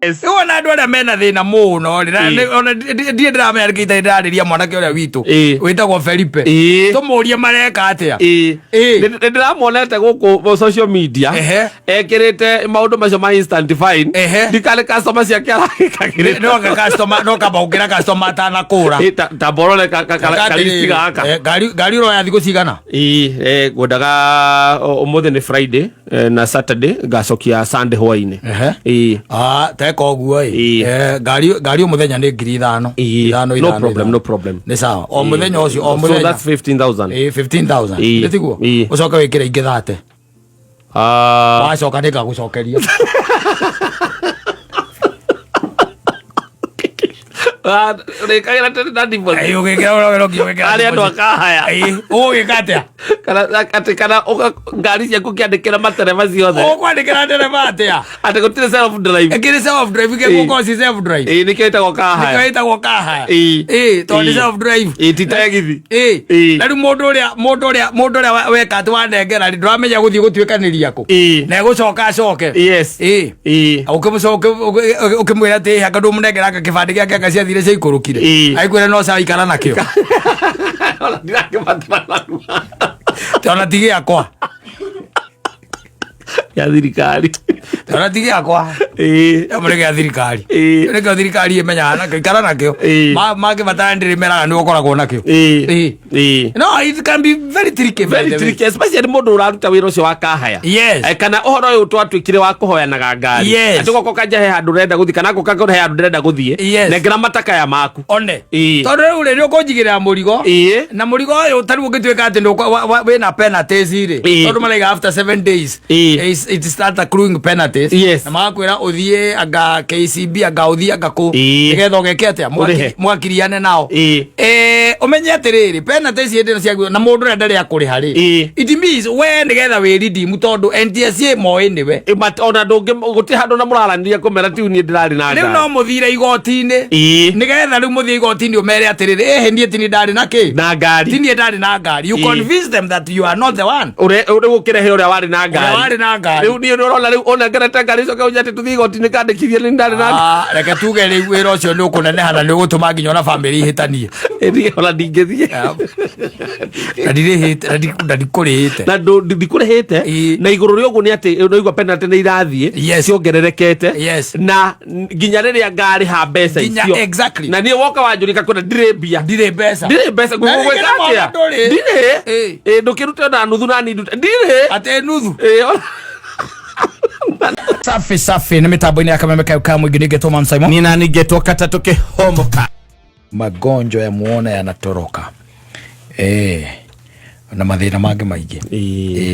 Rĩu ona andũ arĩa mena thĩna mũno rĩ, na ona ndirĩ ndĩramenya nĩkĩ itarĩ ndĩrarĩria mwanake ũrĩa witũ wĩtagwo Felipe. Tũmũrie mareka atĩa. Nĩ ndĩramuonete gũkũ social media ekĩrĩte maũndũ macio ma instant fine. Ndikarĩ customer ciake aragĩkagĩrĩra. No customer no kamba gũkĩra customer atanakũra. Ta borore kalisti gaka. Ngari ũroya thikũ cigana? Ĩĩ, ngwendaga ũmũthĩ nĩ Friday na Saturday ngacokia Sunday hwainĩ. Ĩĩ. Ah, teka ũguo ĩ. Ngari ngari mũthenya nĩ 5,000. Ithano, No ithano, problem, ithano. no problem. Nĩ sawa. O mũthenya ũcio, o So mũthenya. that's 15,000. Ĩĩ, 15,000. Ĩĩ. Nĩ tiguo? Ĩĩ. Ũcoke wĩkĩre ingĩ thate. Ah. Wacoka nĩngagũcokeria. Ah, ũrĩkagĩra tene na deposit. Ĩĩ, ũgĩkĩra ũrogero nginya ũgĩkĩra Arĩa andũ deposit. akahaya. Ĩĩ, ũgũgĩka atĩa? Kana atĩ kana ngari ciaku ũkĩandĩkĩra matereba ciothe. Ũkwandĩkĩra ndereba atĩa? Atĩ gũtirĩ self drive. Ĩkĩrĩ self drive gĩgũkorwo ci self drive. Ĩĩ, nĩkĩo ĩtagwo kahaya. Nĩkĩo ĩtagwo kahaya. Ĩĩ. Ĩĩ, tondũ nĩ Ĩĩ. self drive. Ĩĩ, ti tegithi. Ĩĩ. Ĩĩ. Na rĩu mũndũ ũrĩa weka atĩ wanengera rĩ, ndũramenya gũthiĩ gũtuĩkanĩria kũ. Ĩĩ. Na egũcoka acoke. Yes. Ĩĩ. Ĩĩ. Ũkĩmwĩra atĩ anga ndũmũnengera anga kĩbandĩ gĩake anga ciathire ciaikũrũkire. Ĩĩ. Agĩkwĩra no sawa ikara nakĩo. Ona ndirakĩbatara narua. Ona ti gĩakwa. Ya thirikari. Ona ti gĩakwa. Ĩĩ. Ĩyo nĩ gĩa thirikari. Ĩĩ. Nĩkĩo thirikari ĩmenyaga nakĩo ikara nakĩo. Ĩĩ. Mangĩbatara ndĩrĩmeraga nĩ ũkoragwo nakĩo. Ĩĩ. Ĩĩ. Ĩĩ. No, it can be very tricky, by Very the way. tricky, especially mũndũ ũraruta wĩra ũcio wa kahaya. Yes. Kana ũhoro ũyũ twatuĩkire wa kũhoyanaga ngari. Yes. Atĩ goka kanja he handũ ũrenda gũthiĩ kana goka he handũ ndĩrenda gũthiĩ. Yes. Nengera matakaya maku. One. Ĩĩ. Tondũ rĩu rĩ, nĩ ũkũnjigĩrĩra mũrigo. Ĩĩ. Na mũrigo ũyũ ta rĩu ũngĩtuĩka atĩ wĩna penalties rĩ. Ĩĩ. Tondũ maraiga after 7 days. Ĩĩ. It start accruing penalties. Yes. Na magakwĩra ũthiĩ anga KCB anga ũthiĩ anga kũ. Ĩĩ. Nĩgetha ũgeke atĩa? Ũrĩhe. Mwakiriane nao. Ĩĩ. Ũmenye atĩrĩrĩ, penalties hĩndĩ ĩno ciagio na mũndũ ũrĩa ndarĩ akũrĩha rĩ. Ĩĩ. It means we nĩgetha wĩ redeem tondũ NTSA moĩ nĩwe. Ĩ, but ona ndũngĩ gũtirĩ handũ na mũraranĩria kũmera tiu niĩ ndĩrarĩ na Rĩu ngari. no mũthire igoti-inĩ. Ĩĩ. Nĩgetha rĩu mũthiĩ igoti-inĩ ũmere atĩrĩrĩ, ĩhĩ niĩ tini ndarĩ na kĩ? Na ngari. Ti niĩ ndarĩ na ngari. You Ĩĩ. convince them that you are not the one. Ũrĩa rĩu ũkĩrehe ũrĩa warĩ na ngari. Ũrĩa warĩ na ngari. Rĩu niĩ nĩũrona rĩu ũnengerete ngari ũcoke ũnjĩre atĩ tũthiĩ igoti-inĩ kandĩkithie nĩ ndarĩ na ngari. Ah, reke tuge rĩu wĩra ũcio nĩ ũkũneneha na nĩ ũgũtũma nginya ona bamĩrĩ ihĩtanie. Ĩ, ona ndingĩthiĩ. Na ndirĩhĩte, na ndikũrĩhĩte. Na ndikũrĩhĩte. Ĩĩ. Na igũrũ rĩa ũguo nĩ atĩ ũraigua penalty nĩ irathiĩ Yes. ciongererekete. Yes. Na nginya rĩrĩa ngarĩha mbeca Nginya- icio. exactly. Na niĩ woka wanjũria ngakwĩra ndirĩ mbia. Ndirĩ mbeca. Ndirĩ mbeca Na rĩngĩ ngũgwĩka na mwana atĩa? ndũrĩ. Ndirĩ. Ĩĩ. Ĩĩ, ndũkĩrute ona nuthu na niĩ ndute. Ndirĩ. Atĩ nuthu. Ĩĩ, ona- Safi safi nĩ mĩtambo-inĩ ya kameme kayo ka mũingĩ nĩngetwo Mam Simon. Niĩ nani ngetwo katatũ kĩhomoka. Magonjwa ya muona yanatoroka. Na mathĩna mangĩ maingĩ.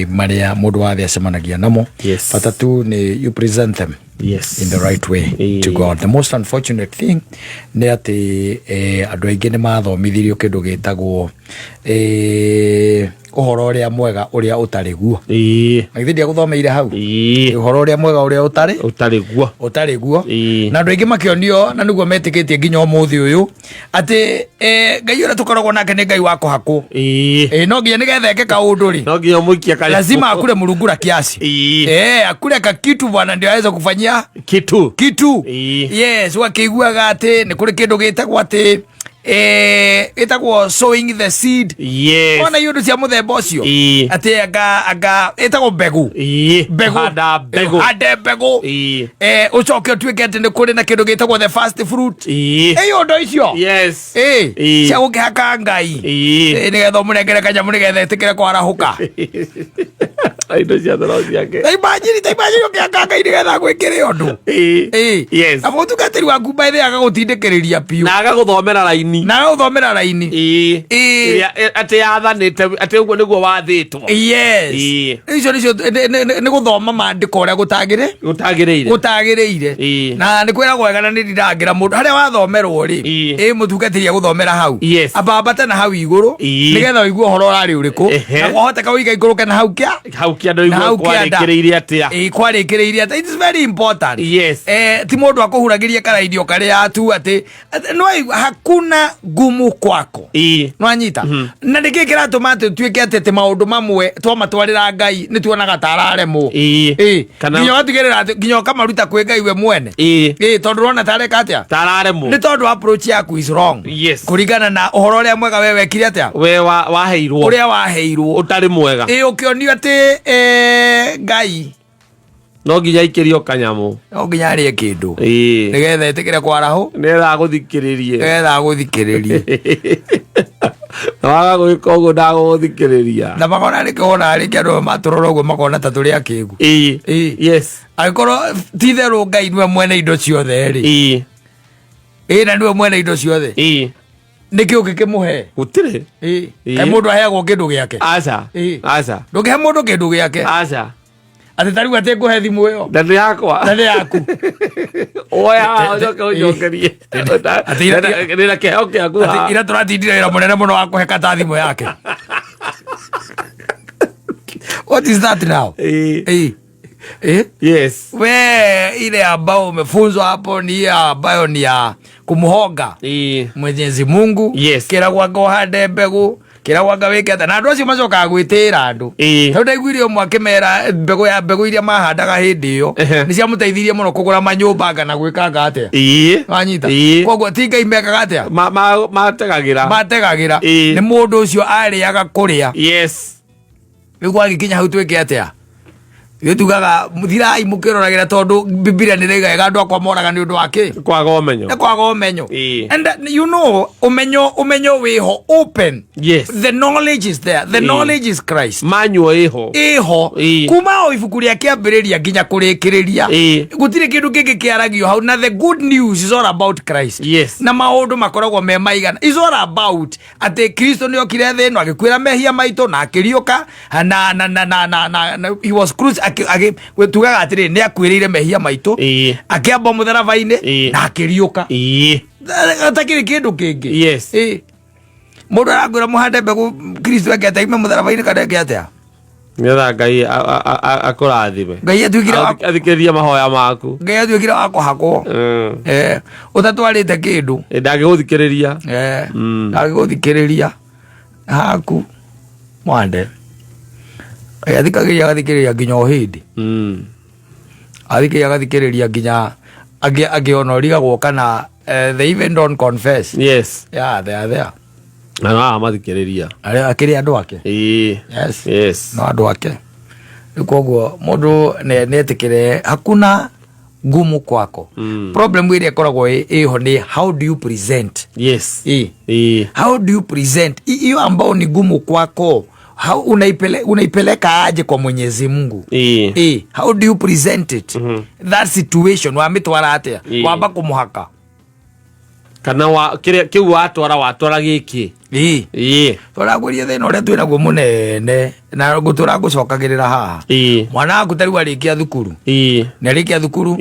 Marĩa mũndũ wathe acemanagia namo. Yes. Bata tu nĩ you present them. Yes. In the right way to God. The most unfortunate thing nĩ atĩ andũ aingĩ nĩ mathomithirio kĩndũ gĩtagwo ũhoro ũrĩa mwega ũrĩa ũtarĩ guo. Na githĩ ndiagũthomeire hau? Ũhoro ũrĩa mwega ũrĩa ũtarĩ Ũtarĩ guo. Ũtarĩ guo. Ĩĩ. Na andũ aingĩ makĩonio na nĩguo metĩkĩtie nginya ũmũthĩ ũyũ atĩ Ngai ũrĩa tũkoragwo nake nĩ Ngai wa kũhakwo. No nginya nĩgetha eke kaũndũ rĩ, No nginya ũmũikie karĩa. Lazima akule murungura kiasi. Akule kakitu bwana ndio aweze kufanyia Kitu. Kitu. Ĩĩ. Yes, wakĩiguaga atĩ nĩ kũrĩ kĩndũ gĩtagwo atĩ ĩtagwo sowing the seed. Yes. Ona iũndũ cia mũthemba ũcio. Ĩĩ. Atĩ anga ĩtagwo mbegũ. Ĩĩ. Mbegũ. Kũhanda mbegũ. Hande mbegũ. Ĩĩ. Ũcoke ũtuĩke atĩ nĩ kũrĩ na kĩndũ gĩtagwo the first fruit. Ĩĩ. Ĩ ũndũ icio. Yes. Ĩ. Ĩĩ. Cia gũkĩhaka Ngai. Ĩĩ. Ĩ, nĩgetha ũmũnengere kanyamũ nĩgetha ĩtĩkĩre kwarahũka. Indo ciothe no ciake. Ta imagine, ta imagine ũkĩhaka Ngai nĩgetha agwĩkĩre ũndũ. Ĩĩ. Ĩ. Yes. Na mũtungatĩri waku by the way agagũtindĩkĩrĩria biũ. Na agagũthomera raini. Na agagũthomera raini. Ĩĩ. Ĩĩ. Ĩrĩa atĩ yathanĩte atĩ ũguo nĩguo wathĩtwo. Yes. Ĩĩ. Icio nĩcio nĩ gũthoma maandĩko ũrĩa gũtagĩrĩ Gũtagĩrĩire. Gũtagĩrĩire. Ĩĩ. Na nĩ kwĩragwo wega na nĩ ndirangĩra mũndũ harĩa wathomerwo rĩ. Ĩĩ. Ĩ mũtungatĩri agũthomera hau. Yes. Ambambate na hau igũrũ Ĩĩ. nĩgetha ũigue ũhoro ũrarĩ ũrĩkũ. Ehe. Na kwahoteka ũiga ikũrũke na hau kĩa Hau kĩanda Na hau ũigue kĩanda. kwarĩkĩrĩirie atĩa. Ĩ, kwarĩkĩrĩirie atĩa. It is very important. Yes. Ti mũndũ akũhuragĩrie karaindio karĩa tu atĩ no hakuna gumu kwako. Nwanyita na nĩkĩ kĩratũma atĩ tuĩke atĩ atĩ maũndũ mamwe twamatwarĩra Ngai nĩ tuonaga ta araremwo? Nginya ũgatigĩrĩra atĩ nginya ũkamaruta kwĩ Ngai we mwene. Ĩ, tondũ ũrona ta areka atĩa? Tararemwo. Nĩ tondũ approach yaku is wrong. Kũringana na ũhoro ũrĩa mwega we wekire atĩa? We waheirwo. Ũrĩa waheirwo. Ũtarĩ mwega. Ĩ, ũkĩonio atĩ Ngai no nginya aikĩrio kanyamũ. No nginya arĩe kĩndũ nĩgetha ĩtĩkĩre kwarahũ. Nĩgetha agũthikĩrĩrie. Nĩgetha agũthikĩrĩrie. Na waga gwĩka ũguo ndagũgũthikĩrĩria. Na makona nĩkĩo wonaga rĩngĩ andũ matũrora ũguo makona ta tũrĩ akĩgu. Angĩkorwo ti itherũ Ngai nĩwe mwene indo ciothe rĩ, ĩ na nĩwe mwene indo ciothe, nĩkĩ ũngĩkĩmũhe? Gũtirĩ. Kaĩ mũndũ aheagwo kĩndũ gĩake? Aca. Aca. Ndũngĩhe mũndũ kĩndũ gĩake. Aca. Atĩ ta rĩu atĩ ngũhe thimũ ĩyo. Na nĩ yakwa. Na nĩ yaku. Oya ũcoke ũnjokerie. Atĩ Ndĩna kĩheo kĩaku Atĩ haha. ira tũratindire wĩra mũnene mũno wa kũhe kata thimũ yake. What is that now? Yes. We ile ambayo umefunzwa hapo ni ile ambayo ni ya kumhonga Mwenyezi Mungu. Kĩragwo anga ũhande mbegũ, kĩragwo anga wĩke atĩa, na andũ acio macokaga gwĩtĩĩra andũ. Tondũ ndaiguire ũmwe akĩmera mbegũ ya mbegũ iria mahandaga hĩndĩ ĩyo nĩ ciamũteithirie mũno kũgũra manyũmba anga na gwĩkanga atĩa. Wanyita? Koguo ti Ngai mekaga atĩa? Mategagĩra. Mategagĩra. Nĩ mũndũ ũcio arĩaga kũrĩa. Rĩu gwagĩkinya hau twĩke atĩa? Ithuĩ tugaga thirai mũkĩroragĩra tondũ Bibilia nĩ ĩraiga wega andũ akwa moraga nĩ ũndũ wa kĩ? Kwaga ũmenyo. Nĩ kwaga ũmenyo. And you know, ũmenyo wĩho open. The knowledge is there. The knowledge is Christ. Manual ĩho. Ĩho. Kuma o ibuku rĩa kĩambĩrĩria nginya kũrĩkĩrĩria. Gũtirĩ kĩndũ kĩngĩ kĩaragio hau, na the good news is all about Christ. Na maũndũ makoragwo me maigana. Is all about atĩ Kristo nĩ okire thĩ ĩno agĩkuĩra mehia maitũ na akĩriũka na, na, na, na, na, na, na, he was cruci-, akĩ, akĩ, tugaga atĩrĩ nĩ akuĩrĩire mehia maitũ, akĩambwo mũtharaba-inĩ na akĩriũka. Atakĩrĩ kĩndũ kĩngĩ. Mũndũ arakwĩra mũhande mbegũ Kristo eke atĩa, aime mũtharaba-inĩ kana eke atĩa? Nĩgetha Ngai akũrathime. Ngai atuĩkire wa Athikĩrĩrie mahoya maku. Ngai atuĩkire wa kũhakwo. Ũtatwarĩte kĩndũ. Ndangĩgũthikĩrĩria. Ndangĩgũthikĩrĩria. Haku mwande. Athikagĩrĩria agathikĩrĩria nginya o hĩndĩ. Athikĩrĩria agathikĩrĩria nginya angĩ ona ũrigagwo kana, they even don't confess. Yeah, they are there. Na no amathikĩrĩria. Arĩa akĩrĩ andũ ake. Yes. No andũ ake. Rĩu koguo mũndũ nĩ etĩkĩre hakuna ngumu kwako. Problem ĩrĩa ĩkoragwo ĩho nĩ how do you present? How do you present? Hiyo ambao ni gumu kwako, how unaipeleka aje kwa Mwenyezi Mungu? How do you present it? That situation wamitwara atia? Wamba kumuhaka. Kana wa kĩrĩa kĩu watwara watwara gĩkĩ? Tũragũria thĩna ũrĩa twĩnaguo mũnene na ngũtũra ngũcokagĩrĩra haha. Mwana waku ta rĩu arĩkia thukuru. Nĩ arĩkia thukuru?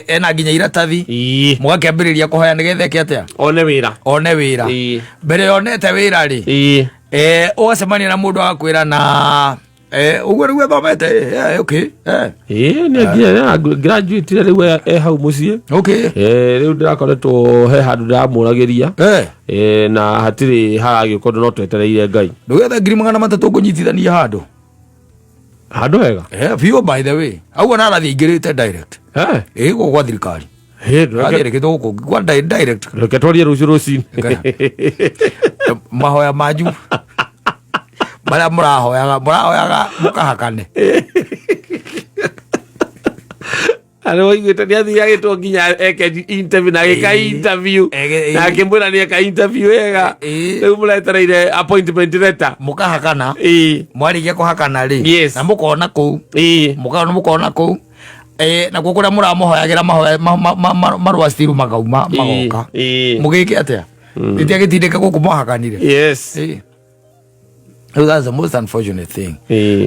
Ena nginya iratathi. Mũgakĩambĩrĩria kũhoya nĩgetha eke atĩa? One wĩra. One wĩra. Mbere yonete wĩra rĩ. Ũgacemania na mũndũ agakwĩra na ũguo nĩguo athomete? Okay. Nĩ nginya graduate rĩu e hau mũciĩ. Rĩu ndĩrakoretwo he handũ ndĩramũragĩria. Na hatirĩ haragĩũka ũndũ no twetereire Ngai. Ndũgethe ngiri magana matatũ ngũnyitithania handũ. Handũ hega? Biũ by the way. Hau ona arathiĩ aingĩrĩte direct. Gũkũ gwa thirikari. Arathiĩ arĩkĩtwo gũkũ gwa direct. Reke twarie rũciũ rũcinĩ. Mahoya manyu marĩa mũrahoyaga, mũrahoyaga mũkahakane. Arĩ waiguĩte nĩ athire agĩtwo nginya eke interview na agĩka interview. Na akĩmwĩra nĩ eka interview wega. Rĩu mũretereire appointment letter. Mũkahakana. Mwarĩkia kũhakana rĩ. Na mũkona kũu. Mũkona kũu. Nakuo kũrĩa mũramũhoyagĩra mahoya, marũa ciru makauma, magoka. Mũgĩke atĩa? Itiagĩtindĩka gũkũ mwahakanire. So that's the most unfortunate thing.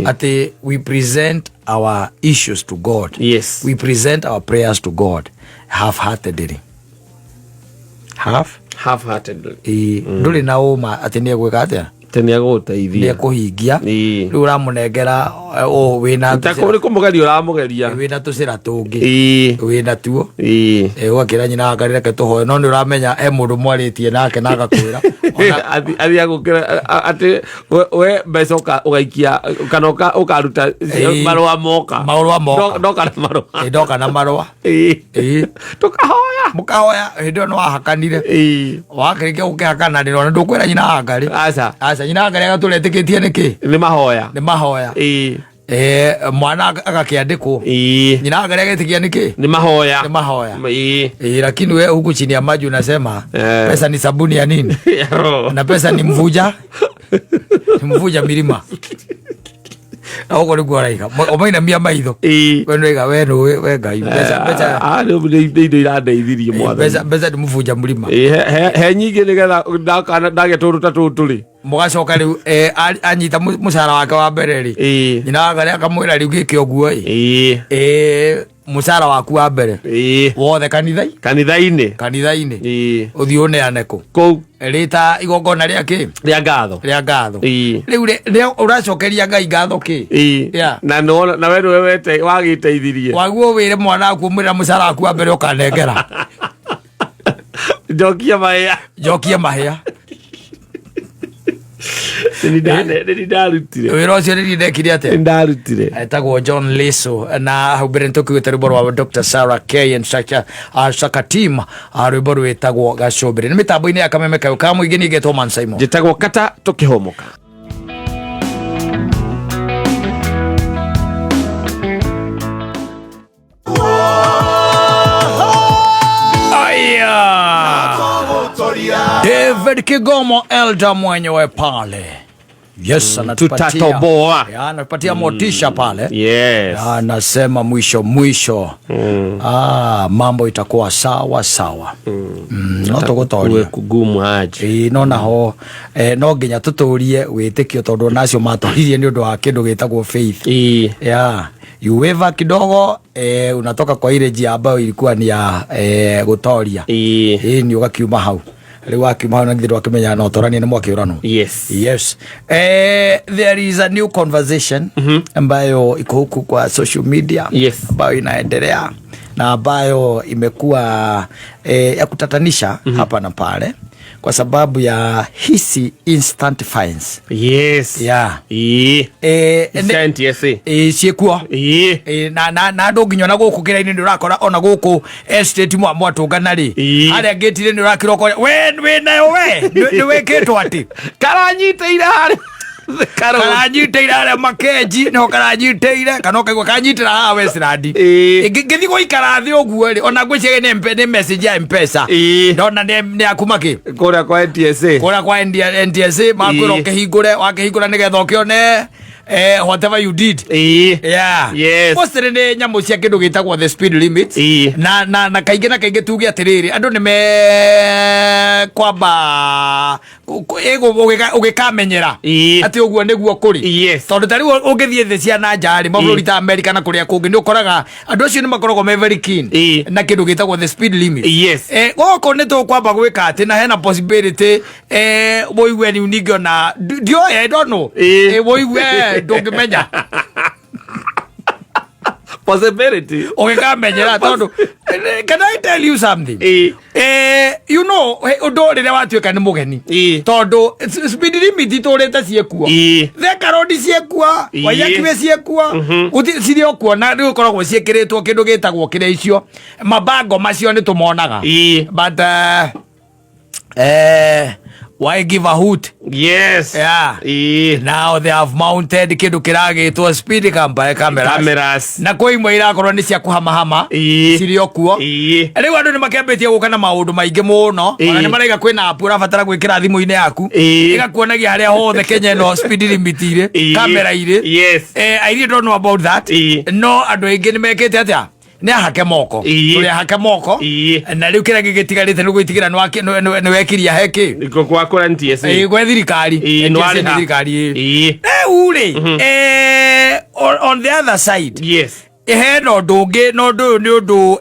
Ati we present our issues to God. We present our prayers to God half-heartedly. Half? Half-heartedly. Ndũrĩ na ũma atĩ nĩ egwĩka atĩa? Atĩ nĩ egũgũteithia. Nĩ ekũhingia. Ĩĩ. Rĩu ũramũnengera ũ wĩna Ta kũ- nĩ kũmũgeria ũramũgeria. Wĩna tũcĩra tũngĩ. Ĩĩ. Wĩna tuo. Ĩĩ. Ũgakĩra nyina wakarĩ reke tũhoe, no nĩ ũramenya e mũndũ mwarĩtie nake na agakwĩra Athiĩ agũkĩra atĩ we mbeca ũgaikia kana ũkaruta Ĩĩ. marũa moka. Marũa moka. Ndoka na marũa. Ĩ, ndoka na marũa. Ĩĩ. Ĩĩ. Tũkahoya. Mũkahoya hĩndĩ ĩyo nĩ wahakanire. Ĩĩ. Wakĩrĩkia gũkĩhakananĩra ona ndũkwĩra nyina wangarĩ. Aca. Aca, nyina wangarĩ agatũra etĩkĩtie nĩkĩ? Nĩ mahoya. Nĩ mahoya. Ĩĩ. Mwana agakĩandĩkwo. Ĩĩ. Nyina wangarĩ agetĩkia nĩkĩ? Nĩ mahoya. Nĩ mahoya. Ĩĩ. Lakini we huku chini ya maji unasema pesa ni sabuni ya nini? Ya roho. Na pesa ni mvuja, ni mvuja milima. Na ũguo nĩguo araiga ũmainamia maitho. Ĩĩ. We nĩwaiga we nĩũĩ we Ngai mbeca mbeca. Ah, nĩ indo irandeithirie mwathani. Mbeca mbeca nĩ mũbunja mũrima. Ĩĩ, he nyingĩ nĩgetha ndagĩa tũndũ ta tũtũ rĩ. Mũgacoka rĩu anyita mũcara wake wa mbere rĩ, Ĩĩ. nyina wa Ngai akamwĩra rĩu gĩke ũguo ĩ. Ĩĩ. Mũcara waku wa mbere Ĩĩ. wothe kanitha-inĩ. Kanitha-inĩ. Kanitha-inĩ. Ĩĩ. Ũthiĩ ũneane kũ? Kũu. Rĩta igongona rĩa kĩ? Rĩa ngatho. Rĩa ngatho. Ĩĩ. Rĩu rĩ ũracokeria Ngai ngatho kĩ? Ĩĩ. Yeah. Na nĩwona na we nĩwe wagĩteithirie. Waguo wĩre mwana waku ũmwĩra mũcara waku wa mbere ũkanengera. Njokia mahĩa. Njokie mahĩa. Nĩ ndarutire. Wĩra ũcio nĩ ndekire atĩa? Nĩ ndarutire. Etagwo John Lisu na hau mbere nĩtũkuĩte rwĩmbo rwa Dr. Sarah K and Shaka, Shaka Team, rwĩmbo rwĩtagwo Gacũmbĩrĩ. Nĩ mĩtambo-inĩ ya Kameme Kayũ ka mũingĩ ningĩ Man Simon. Njĩtagwo Kata tũkĩhũmũka. Aya. David Kigomo Elder mwenyewe pale. Yes, anatupatia. Tutatoboa. Ya, anatupatia motisha pale. Yes. Anasema mwisho mwisho. Mambo itakuwa sawa sawa. No tũgũtoria. Kuwe kugumu aje. Ĩĩ, no naho no nginya tũtũrie wĩtĩkio tondũ onacio matoririe nĩ ũndũ wa kĩndũ gĩtagwo faith. Ĩĩ. Yeah. You waver kidogo, unatoka kwa ile njia ambayo ilikuwa ni ya gutoria. Ĩĩ. Ĩĩ, ni ũgakiuma hau. Rĩu wakiuma hau na githĩ ndwakĩmenya no ũtoranie nĩ mwakĩũranwo. Yes. Yes. There is a new conversation ambayo iko huku kwa social media. Yes. Ambayo inaendelea na ambayo imekuwa ya kutatanisha hapa na pale kwa sababu ya hisi instant fines. Yes. Yeah. Ĩĩ. Instant, yes. Ciĩkuo. Ĩĩ. Na andũ nginya ona gũkũ kĩrainĩ nĩ ũrakora ona gũkũ estate mwatũngana rĩ. Ĩĩ. Harĩa gate-inĩ nĩ ũrakĩrwo ũkore, we, wĩ nayo we, nĩ wĩkĩtwo atĩ? Karanyitĩire harĩa. Karo. Karanyitĩire harĩa Makenji, nĩho karanyitĩire, kana ũkaigua karanyitĩra haha Westland. Ĩĩ. Ngĩthiĩ gũikara thĩ ũguo rĩ, ona ngwĩciria nĩ message ya M-Pesa. Ĩĩ. Ndona nĩ ya kuma kĩ? Kũrĩa kwa NTSA. Kũrĩa kwa NTSA, makwĩra Ĩĩ. ũkĩhingũre, wakĩhingũra nĩgetha ũkĩone, whatever you did. Ĩĩ. Yeah. Yes. Mostly nĩ nyamũ cia kĩndũ gĩtagwo the speed limit. Ĩĩ. Na kaingĩ na kaingĩ tuge atĩrĩrĩ, andũ nĩ mekwamba ũgĩkamenyera. Ĩĩ. Atĩ ũguo nĩguo kũrĩ. Yes. Tondũ ta rĩu ũngĩthiĩ thĩ cia na nja rĩ, mabũrũri Ĩĩ. ta America na kũrĩa kũngĩ, nĩ ũkoraga andũ acio nĩ makoragwo me very keen Ĩĩ. na kĩndũ gĩtagwo the speed limit. Yes. Gũkũ nĩ tũkwamba gwĩka atĩ na hena possibility, wũigue rĩu ningĩ ona ndioĩ, I don't know. Ĩĩ. Wũigue ndũngĩmenya. Possibility. Ũgĩkamenyera tondũ, can I tell you something? Ĩĩ. You know, ũndũ rĩrĩa watuĩka nĩ mũgeni. Ĩĩ. Tondũ speed limit itũrĩte ciĩkuo. Ĩĩ. Thika Road ciĩkuo, Ĩĩ. Waiyaki ciĩkuo. Gũtirĩ cirĩ o kuo na rĩu ũkoragwo ciĩkĩrĩtwo kĩndũ gĩtagwo kĩrĩa icio. Mabango macio nĩ tũmonaga. Ĩĩ. But why give a hoot? Yes. Yeah. Ĩĩ. Now they have mounted kĩndũ kĩragĩtwo speed cameras. Cameras. Na kwĩ imwe irakorwo nĩ cia kũhamahama. Ĩĩ. Cirĩ o kuo. Ĩĩ. Rĩu andũ nĩ makĩambĩtie gũka na maũndũ maingĩ mũno. Ĩĩ. Ona nĩ maraiga kwĩna app ũrabatara gwĩkĩra thimũ-inĩ yaku. Ĩĩ. Ĩgakuonagia harĩa hothe Kenya ĩno speed limit irĩ, Ĩĩ. camera irĩ. Yes. I really don't know about that. Ĩĩ. No andũ aingĩ nĩ mekĩte atĩa? Nĩ ahake moko. Ĩĩ. Tũrĩ ahake moko. Ĩĩ. Na rĩu kĩrĩa gĩgĩtigarĩte nĩ gwĩtigĩra nĩ wekiria he kĩ? Nĩkuo kwa kũra NTSA. Ĩĩ, gwe thirikari. Ĩĩ, NTSA nĩ warĩha. nĩ thirikari, ĩĩ. Ĩĩ. Rĩu rĩ, on the other side, Yes. hena ũndũ ũngĩ, na ũndũ ũyũ nĩ ũndũ,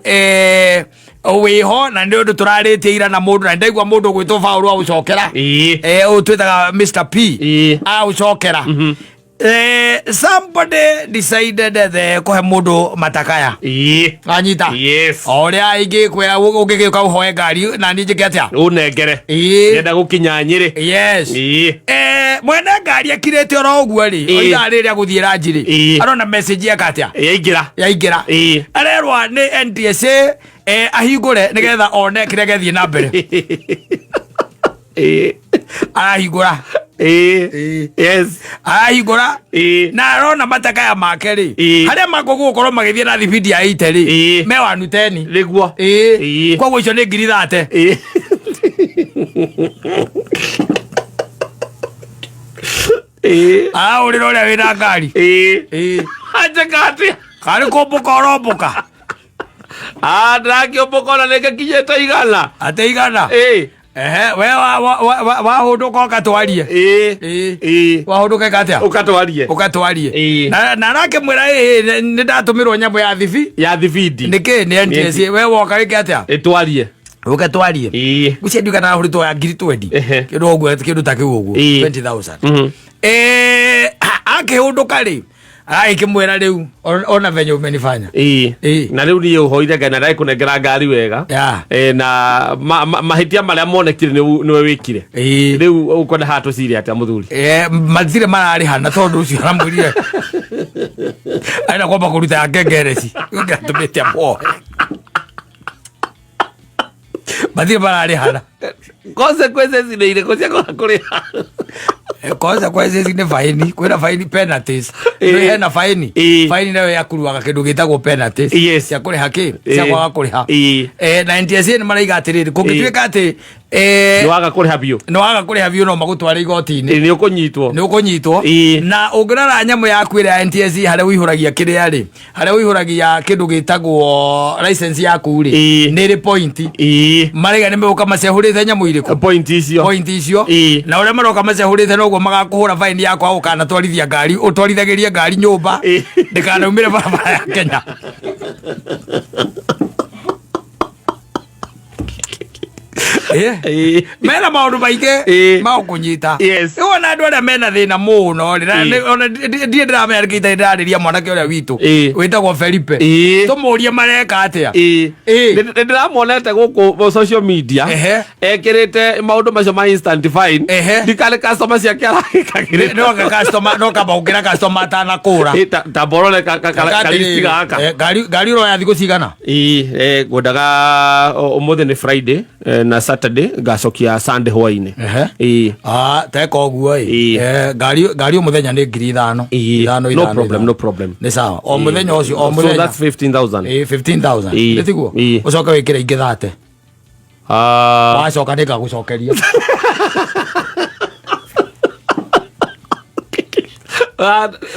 Wĩho na nĩ ũndũ tũrarĩtie ira na mũndũ, na ndaigua mũndũ ũgwĩtwo Paũlũ aũcokera. Ũyũ twĩtaga Mr P. Aũcokera. Somebody decided the kũhe mũndũ matakaya. Anyita. Yes. O ũrĩa ingĩkwĩra ũngĩgĩũka ũhoe ngari na niĩ njĩke atĩa? Ũnengere. Ndĩrenda gũkinya Nyĩrĩ. Yes. Mwene ngari akirĩte oro ũguo rĩ, oiga rĩrĩa gũthiĩ ranji rĩ, arona message yeka atĩa? Yaingĩra. Yaingĩra. Arerwa nĩ NTSA ahingũre nĩgetha one kĩrĩa gĩathiĩ na mbere. Arahingũra. Yes. Arahingũra. Na arona matakaya make rĩ, harĩa makũgũkorwo magĩthiĩ na thibindi ya 80 rĩ, me wanu teni. Nĩguo. Koguo icio nĩ 30,000. Arahũrĩra ũrĩa wĩna ngari. Anjĩka atĩa? Karĩ kũmbũka ũrombũka? Ah, ndĩrakĩũmbũka ona nĩngĩkinyĩte 100. Atĩ 100? Ehe, we wahũndũka ũkatwarie. Wahũndũka ĩka atĩa? Ũkatwarie. Ũkatwarie. Na arakĩmwĩra ĩĩ nĩ ndatũmĩrwo nyamũ ya thibi. Ya thibindi. Nĩkĩ nĩ NTSA we woka wĩke atĩa? Ĩtwarie. Ũke twarie. Ngwĩciria ndiũĩ kana ahũrĩtwo ya 20,000. Kĩndũ ũguo, kĩndũ ta kĩu ũguo. 20,000. Akĩhũndũka rĩ, agĩkĩmwĩra rĩu ona venye umenifanya. Na rĩu niĩ ũhoire Ngai na ndagĩkũnengera ngari wega. Na mahĩtia marĩa monekire nĩwe wĩkire. Rĩu ũkwenda haha tũcire atĩa mũthuri? Matirĩ mararĩhana tondũ ũcio aramwĩrire arenda kwamba kũruta ya ngengereci atũmĩte amuohe. Matirĩ mararĩhana. Consequences nĩ irĩkũ cia kwaga kũrĩha? Consequences nĩ faini, kwĩna faini, penalties. Nĩ hena faini. Faini nayo yakuruaga kĩndũ gĩtagwo penalties. Cia kũrĩha kĩ? Cia kwaga kũrĩha. Na NTSA nĩ maraiga atĩrĩrĩ, kũngĩtuĩka atĩ nĩ waga kũrĩha biũ, nĩ waga kũrĩha biũ, no magũtware igoti-inĩ. Nĩ ũkũnyitwo. Nĩ ũkũnyitwo. Na ũngĩrora nyamũ yaku ĩrĩa ya NTSA harĩa ũihũragia kĩrĩa rĩ, harĩa ũihũragia kĩndũ gĩtagwo license yaku rĩ, nĩ ĩrĩ point. Maraiga nĩ megũka macehũrĩte nyamũ irĩkũ? Point icio. Point icio. Na ũrĩa maroka macehũrĩte noguo magakũhũra faini ya kwaga gũkanatwarithia ngari, ũtwarithagĩrie ngari nyũmba, ndĩkanaumĩre barabara ya Kenya. Mena maũndũ maingĩ magũkũnyita. Rĩu ona andũ arĩa mena thĩna mũno rĩ, na ona ndirĩ ndĩramenya nĩkĩ itarĩ ndĩrarĩria mwanake ũrĩa witũ wĩtagwo Felipe, tũmũrie mareka atĩa. Nĩ ndĩramuonete gũkũ social media ekĩrĩte maũndũ macio ma instant fine. Ndikarĩ customer ciake aragĩkagĩrĩra. No customer no kamba gũkĩra customer atanakũra. Ta borore kalisti gaka. Ngari ũroya thikũ cigana? Ĩĩ, ngwendaga ũmũthĩ nĩ Friday na Saturday ngacokia Sunday hwainĩ. Ĩĩ. Ah, teka ũguo ĩ. Ngari o mũthenya nĩ 5,000. Ithano, No ithano, problem, ithano. no problem. Nĩ sawa. O mũthenya ũcio, o So mũthenya. that's 15,000. Ĩĩ, 15,000. Nĩ tiguo? Ũcoke wĩkĩre ingĩ 30. Wacoka nĩ ngagũcokeria.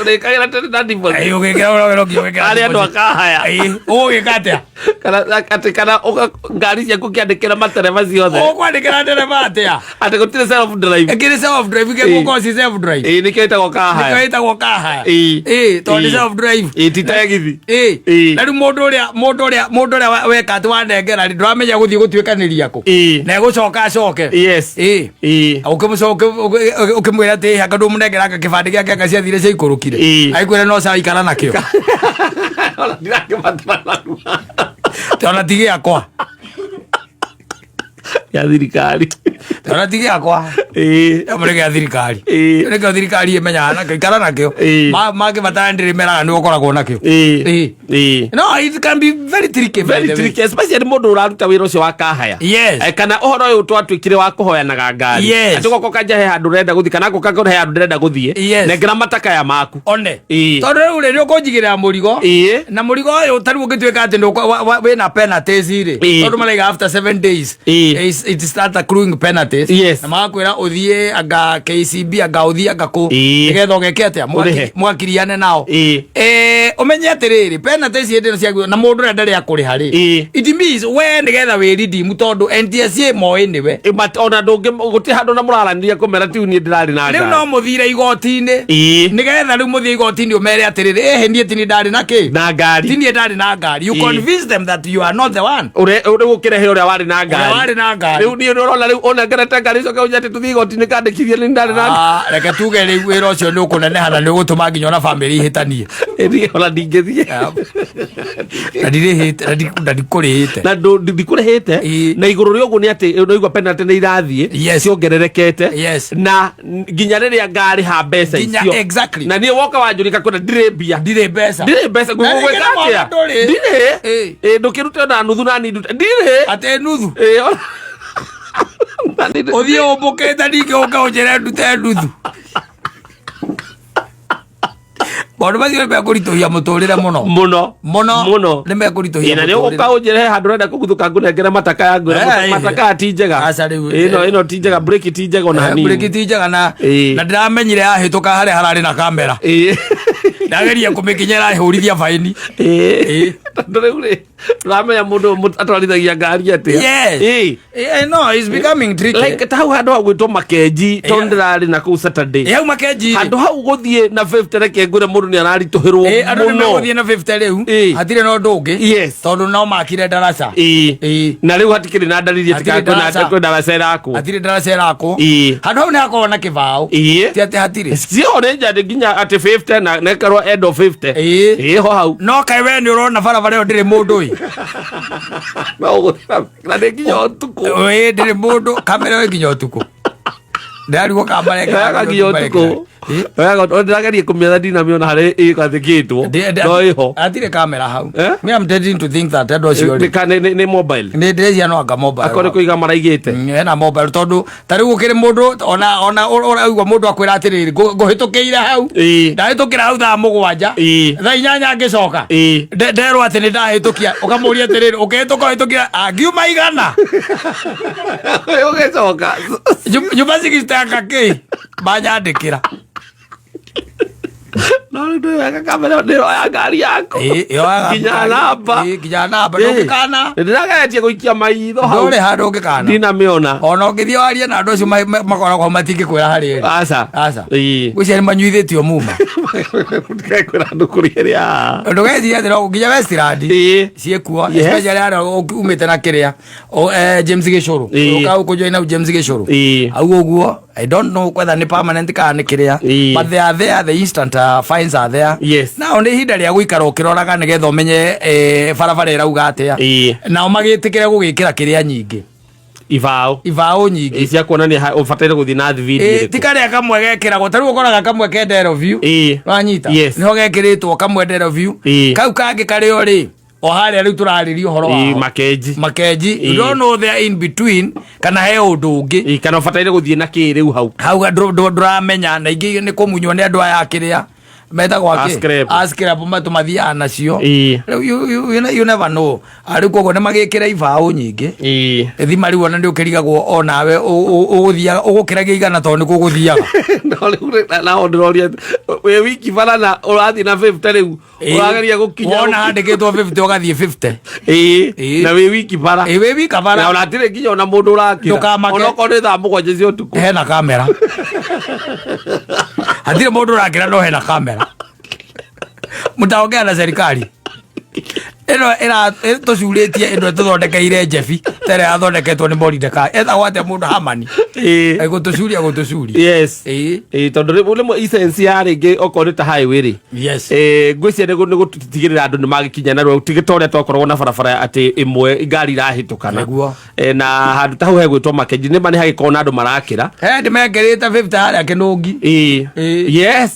Rĩkagĩra tene na deposit. Ĩĩ, ũgĩkĩra ũrogero nginya ũgĩkĩra Arĩa andũ deposit. akahaya. Ĩĩ, ũgũgĩka atĩa? Kana atĩ kana ngari ciaku ũkĩandĩkĩra matereba ciothe. Ũkwandĩkĩra ndereba atĩa? Atĩ gũtirĩ self drive. Ĩkĩrĩ self drive gĩgũkorwo ci self drive. Ĩĩ, nĩkĩo ĩtagwo kahaya. Nĩkĩo ĩtagwo kahaya. Ĩĩ. Ĩĩ, tondũ nĩ self drive. Ĩĩ, ti tegithi. Ĩĩ. Ĩĩ. Na rĩu mũndũ ũrĩa weka atĩ wanengera rĩ, ndũramenya gũthiĩ gũtuĩkanĩria kũ. Ĩĩ. Na egũcoka acoke. Yes. Ĩĩ. Ĩĩ. Ũkĩmwĩra atĩ anga ndũmũnengera anga kĩbandĩ gĩake anga ciathire ciaikũrũkire. Ĩĩ. Agĩkwĩra no sawa ikara nakĩo. Ona ndirakĩbatara narua. Ona ti gĩakwa. Ya thirikari. Ona ti gĩakwa. Ĩĩ. Ĩyo nĩ gĩa thirikari. Ĩĩ. Nĩkĩo thirikari ĩmenyaga nakĩo, ikara nakĩo. Ĩĩ. Mangĩbatara ndĩrĩmeraga nĩ ũkoragwo nakĩo. Ĩĩ. Ĩĩ. Ĩĩ. No, it can be very tricky, by Very the way. tricky, especially mũndũ ũraruta wĩra ũcio wa kahaya. Yes. Kana ũhoro ũyũ twatuĩkire wa kũhoyanaga ngari. Yes. Atĩ ũgoka ũkanja he handũ ũrenda gũthiĩ kana ngũka he handũ ndĩrenda gũthiĩ. Yes. Nengera matakaya maku. One. Ĩĩ. Tondũ rĩu rĩ, nĩ ũkũnjigĩrĩra mũrigo. Ĩĩ. Na mũrigo ũyũ ta rĩu ũngĩtuĩka atĩ wĩna penalties rĩ. Ĩĩ. Tondũ maraiga after 7 days. Ĩĩ. It start accruing penalties. Yes. Na magakwĩra Ũthiĩ anga KCB, anga ũthiĩ anga kũ, nĩgetha ũgeke atĩa? Ũrĩhe. Mwakiriane nao. Ũmenye atĩrĩrĩ, penalty ici hĩndĩ ĩno ciagĩrĩirwo na mũndũ ũrĩa ndarĩ akũrĩha rĩ, it means we nĩgetha wĩ redeem, tondũ NTSA moĩ nĩwe. But ona ndũngĩ, gũtirĩ handũ na mũraranĩria kũmera tiu niĩ ndĩrarĩ na Rĩu ngari. No mũthire igoti-inĩ, nĩgetha rĩu mũthiĩ igoti-inĩ ũmere atĩrĩrĩ, ĩhĩ, niĩ tini ndarĩ na kĩ, na ngari. Ti niĩ ndarĩ na ngari. You convince them that you are not the one. Ũrĩa rĩu ũkĩrehe ũrĩa warĩ na ngari. Ũrĩa warĩ na ngari. Rĩu niĩ nĩ ũrona rĩu ũnengerete ngari, ũcoke ũnjĩre atĩ tũthiĩ igoti-inĩ kandĩkithie nĩ ndarĩ na Ah, reke tuge rĩu wĩra ũcio nĩ ũkũneneha na nĩ ũgũtũma nginya ona bamĩrĩ ihĩtanie. Niĩ ona ndingĩthiĩ. Na ndirĩhĩte na ndikũrĩhĩte. Na ndikũrĩhĩte. Na igũrũ rĩa ũguo nĩ atĩ ũraigua penalty nĩ irathiĩ ciongererekete, na nginya rĩrĩa ngarĩha mbeca icio. Na niĩ woka wanjũrika kwenda, ndirĩ mbia. Ndirĩ mbeca. Ndirĩ mbeca. Na rĩngĩ Ngũgwĩka na mwana atĩa? ndũrĩ. Ndirĩ. Ĩ, ndũkĩrute ona nuthu na niĩ ndute, ndirĩ. Atĩ nuthu? Ĩ, na Ũthiĩ ũmbũkĩte, ningĩ ũke ũnjĩre ndute nuthu. Maũndũ macio nĩ mekũritũhia mũtũrĩre mũno. Mũno. Mũno. Mũno. Nĩ mekũritũhia Ĩ, na nĩ mũtũrĩre. ũgũka ũnjĩre he handũ ũrenda kũguthũka, ngũnengere mataka ya ngwĩra mataka ti njega. Aca rĩu, Ĩno ĩno ti njega, breki ti njega ona hanini. Breki ti njega na na ndĩramenyire yahĩtũka harĩa hararĩ na kamera. Ndageria kũmĩkinya, ĩrahũrithia baini. Tondũ rĩu rĩ, ndũramenya mũndũ atwarithagia ngari atĩa. No, it's becoming tricky. Like ta hau handũ hau gwĩtwo Makenji, tondũ ndĩrarĩ na kũu Saturday. Hau Makenji rĩ. Handũ hau gũthiĩ na 50, reke ngwĩre, mũndũ nĩ araritũhĩrwo Andũ nĩ mũno. megũthiĩ na 50 rĩu. Hatirĩ na ũndũ ũngĩ. Tondũ no makire ndaraca. Na rĩu hatikĩrĩ na ndariri Hatirĩ ndaraca. Kwĩ ndaraca ĩrakwo. Hatirĩ ndaraca ĩrakwo. Handũ hau nĩ hakoragwo na kĩbaũ. Ti atĩ hatirĩ. Cio nĩ njandĩ nginya atĩ 50 na nekarwo end of 50. Ĩ ho hau. No kaĩ we nĩ ũrona barabara ĩyo ndĩrĩ mũndũ ĩ? No ũgũthiĩ na nĩ nginya ũtukũ. Ĩ, ndĩrĩ mũndũ, kamera ĩyo nginya ũtukũ, ndĩrarigwo kamera. Yoyaga nginya ũtukũ. Yoyaga, ndĩrageria kũmĩetha, ndinamĩona harĩa ĩgathĩkĩtwo, no ĩho. Hatirĩ kamera hau. Me, I'm tending to think that andũ acio rĩ, Nĩ mobile. Nĩ ndĩrecia no anga mobile. Akorwo nĩ kũiga maraigĩte. Hena mobile, tondũ ta rĩu gũkĩrĩ mũndũ ona ũraigua mũndũ akwĩra atĩrĩrĩ, "Ngũhĩtũkĩire hau, ndahĩtũkĩra hau thaa 7, thaa 8 ngĩcoka nderwo atĩ nĩ ndahĩtũkia." Ũkamũria atĩrĩrĩ, "Ũkĩhĩtũka ũhĩtũkĩra angiuma igana?" Ũgĩcoka. Nyumba cigitanga kĩ manyandĩkĩra. No rĩu ndũĩ wega kamera nĩ ĩroya ngari yaku. Ĩyoyaga nginya ngari. namba. Nginya namba ndũngĩkana. Nĩ ndĩrageretie gũikia maitho hau. Ndũrĩ handũ ũngĩkana. Ndinamĩona. Ona ũngĩthiĩ warie na andũ acio makoragwo hau, matingĩkwĩra harĩa ĩrĩ. Aca. Aca. Ngwĩciria nĩ manyuithĩtio muma. Ndĩrekwĩra andũ kũrĩa ĩrĩa. Ndũgeciria atĩ no nginya Westland ciĩkuo, especially harĩa umĩte na kĩrĩa James Gĩcũrũ. Ũka ũkũjoina hau James Gĩcũrũ hau ũguo. I don't know whether nĩ permanent kana nĩ kĩrĩa, but they are there, the instant fines are there. Now nĩ ihinda rĩa gũikara ũkĩroraga nĩgetha ũmenye barabara ĩrauga atĩa. Nao magĩtĩkĩre gũgĩkĩra kĩrĩa nyingĩ. Ibaũ. Ibaũ nyingĩ. Cia kuonania ũbataire gũthiĩ na thibindi ĩrĩkũ. Ti karĩa kamwe gekĩragwo, ta rĩu ũkoraga kamwe kendero view. Wanyita? Nĩho gekĩrĩtwo kamwe ndero view. Kau kangĩ karĩo rĩ o harĩa rĩu tũrarĩria ũhoro wao. Makenji. Makenji. You don't know they in between kana he ũndũ ũngĩ. Kana ũbataire gũthiĩ na kĩ rĩu hau. Hau ndũramenya, na ingĩ nĩ kũmunywo nĩ andũ aya kĩrĩa metagwo akĩ? Ascrap. Ascrap matũmathiaga nacio. Rĩu you never know. Rĩu koguo nĩ magĩkĩra ibaũ nyingĩ. Thima rĩu ona nĩ ũkĩrigagwo onawe ũgũthiaga ũgũkĩragia 100 tondũ nĩkuo ũgũthiaga. No rĩu rĩ, nao ndĩroria wĩ wiki bara na ũrathiĩ na 50 rĩu, ũrageria gũkinya. Wona handĩkĩtwo 50, ũgathiĩ 50. Na wĩ wiki bara. Wĩ wika bara. Na ona hatirĩ nginya ona mũndũ ũrakĩra. Ndũkamake. Onokorwo nĩ thaa 7 cia ũtukũ. Hena kamera, hatirĩ mũndũ ũrakĩra, no hena kamera. Mtaongea na serikali ĩno ĩra tũcurĩtie, ĩno ĩtũthondekeire njebi ta ĩrĩa yathondeketwo nĩ Moridekai, etagwo atĩa mũndũ Hamani. Gũtũcuria gũtũcuria. Tondũ rĩmwe essence ya rĩngĩ okorwo nĩ ta highway rĩ, ngwĩciria nĩ gũtigĩrĩra andũ nĩ magĩkinya narua, tige ta ũrĩa twakoragwo na barabara atĩ ĩmwe ngari irahĩtũkana. Na handũ ta hau hegwĩtwo Makenji, nĩ ma nĩ hagĩkorwo na andũ marakĩra. He ndĩmekĩrĩte 50 harĩa Kĩnũngi.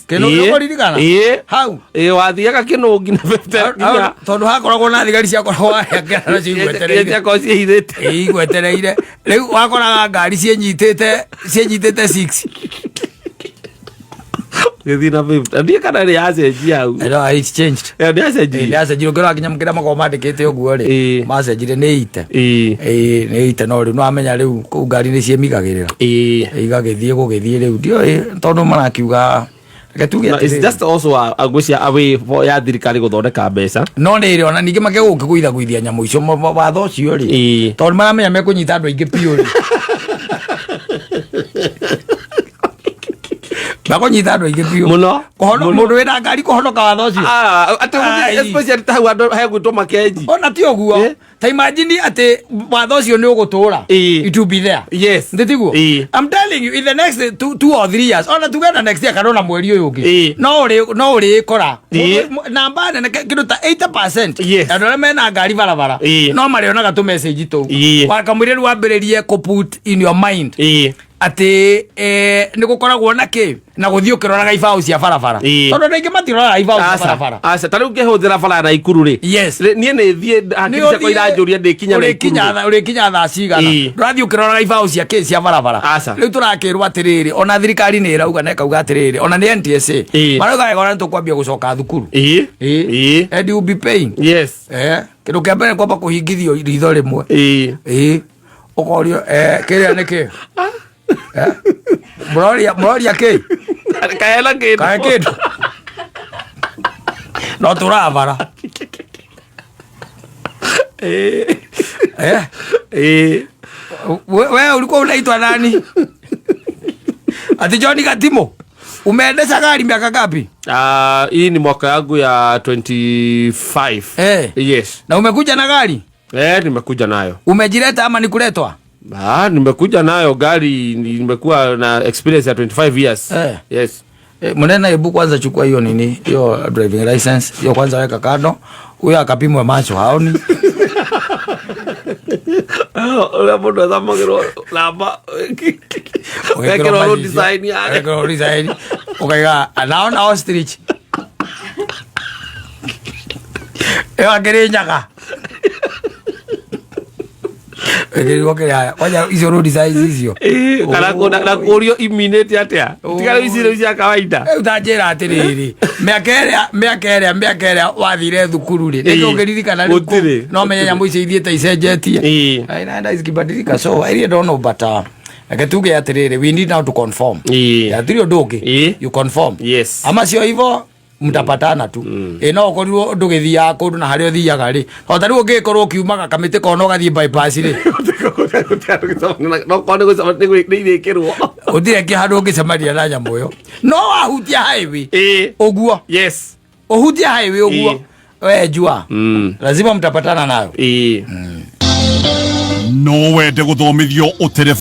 Kĩnũngi, ũkũririkana? Ĩĩ. Hau. Wathiaga Kĩnũngi na 50 nginya Tondũ hakoragwo na thigari ciakoragwo harĩa nacio igwetereire. Ciakorwo ciĩhithĩte. Igwetereire. Rĩu wakoraga ngari ciĩnyitĩte 6. Gĩthiĩ na 50. Ndiĩ kana nĩ yacenjia hau. No, it's changed. Nĩ yacenjirie. Nĩ yacenjirie, ũngĩrora nginya kĩrĩa makoragwo mandĩkĩte ũguo rĩ, macenjirie nĩ ite. Ĩĩ, nĩ ite, no rĩu nĩwamenya rĩu kũu ngari nĩ ciĩmigagĩrĩra. Igagĩthiĩ gũgĩthiĩ rĩu ndiũĩ tondũ marakiuga reke tuge No, it's atĩrĩrĩ. just also a ngwĩciria a way for ya thirikari gũthondeka mbeca. No nä rä ona ningä make gå kä gåithagåithia nyamå icio watho å cio rä tondå maramenya mekå nyita andå aingä biå rä makå nyita andå aingä biå. Mũno. Mũno. Må ndå wä na ngari kå honoka watho å cio. Ah, atĩ Ai. especially ta hau andũ hegwĩtwo makenji. Ona ti å guo. Ta imagine atä watho å cio nä å gå tå ra. It will be there. Ndĩtiguo? I'm telling you, in the next 2 or 3 years, ona tuge na next year kana ona mweri ũyũ ũngĩ, no ũrĩkora namba nene kĩndũ ta 80% andũ arĩa mena ngari barabara no marĩonaga tũ message tũu. Wakamwĩra rĩu wambĩrĩrie kũ put in your mind atĩ nĩ gũkoragwo na kĩ na gũthiĩ ũkĩroraga ibaũ cia barabara, tondũ andũ aingĩ matiroraga ibaũ cia Aca, barabara. aca, ta rĩu ngĩhũthĩra bara ya Naikuru rĩ, niĩ nĩ thiĩ hakiri ciakwa iranjũria ndĩkinya Naikuru rĩ. Ũrĩkinya thaa cigana? Ndũrathiĩ ũkĩroraga ibaũ cia kĩ cia barabara. Aca. Rĩu tũrakĩrwo atĩrĩrĩ, ona thirikari nĩ ĩrauga na ĩkauga atĩrĩrĩ, ona nĩ NTSA marauga wega, ona nĩ tũkwambia gũcoka thukuru. And you will be paying. Kĩndũ kĩa mbere kwamba kũhingithio ritho rĩmwe. Ĩĩ, ũkorio kĩrĩa nĩ kĩ? Mũroria mũroria kĩ? Kahena kĩndũ. Kae kĩndũ no tũrabara. We ulikuwa unaitwa nani? Ati John Gatimo, umeendesha gari miaka ngapi? Ah, hii ni mwaka yangu ya 25. Yes. Na umekuja na gari? Nimekuja nayo. Umejileta ama ni kuletwa? Ah, nimekuja nayo gari, nimekuwa na experience ya 25 years. Yes. Munene, hebu kwanza chukua hiyo nini, hiyo driving license hiyo kwanza weka kando, huyo akapimwe macho haoni. Ũrĩa mũndũ athomagĩrwo namba wekĩrwo road design yake. Wekĩrwo road design ukaiga anaona ostrich ĩyo akĩrĩ nyaga ĩkĩrigwo kĩrĩa kwanja icio road design icio. Kana na kũrio iminĩte atĩa, tiga rĩu ici rĩu cia kawaida. Rĩu ta njĩra atĩrĩrĩ, mĩaka ĩrĩa wathire thukuru rĩ, nĩkĩ ũngĩririkana rĩu? Gũtirĩ. No menye nyamũ icio ithiĩte icenjetie. Inaenda zikibadilika, so I really don't know, but reke tuge atĩrĩrĩ, we need now to conform. Hatirĩ ũndũ ũngĩ. You conform. Ama sio hivyo mtapatana tu. No ũkorirwo ndũgĩthiaga kũndũ na harĩa ũthiaga rĩ, o ta rĩu ũngĩkorwo ũkiumaga kamĩtĩ kona ũgathiĩ bypass rĩ, No korwo nĩ irĩkĩrwo. Gũtirĩ kĩ handũ ũngĩcemania na nyamũ ĩyo, no wahutia highway ũguo, ũhutie highway ũguo, we jua lazima mtapatana nayo. No wende gũthomithio ũtereba.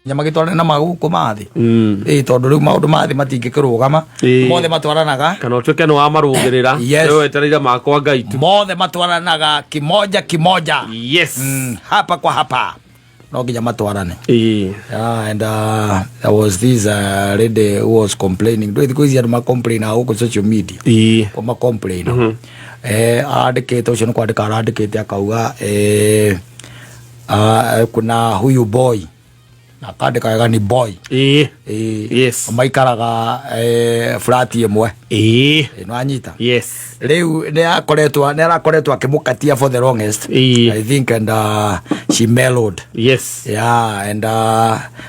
Nyama gĩtwarane na magũkũ mathĩ. Ĩ tondũ rĩu maũndũ mathĩ matingĩkĩrũgama. Mothe matwaranaga. Kana ũtuĩke nĩ wamarũgĩrĩra. Rĩu wetereire makwa Ngai tu. Mothe matwaranaga kimoja kimoja. Hapa kwa hapa no nginya matwarane. Yeah, and there was this lady who was complaining. Ndå thikå ici andå macomplain gũkũ social media. Ko macomplain. Arandĩkĩte ũcio nĩ kwandĩka arandĩkĩte akauga kuna huyu boy na akandĩka wega ni boy. Maikaraga flat ĩmwe. No anyita. Rĩu nĩ arakoretwo akĩmũkatia for the longest. I think and she mellowed. Yeah, and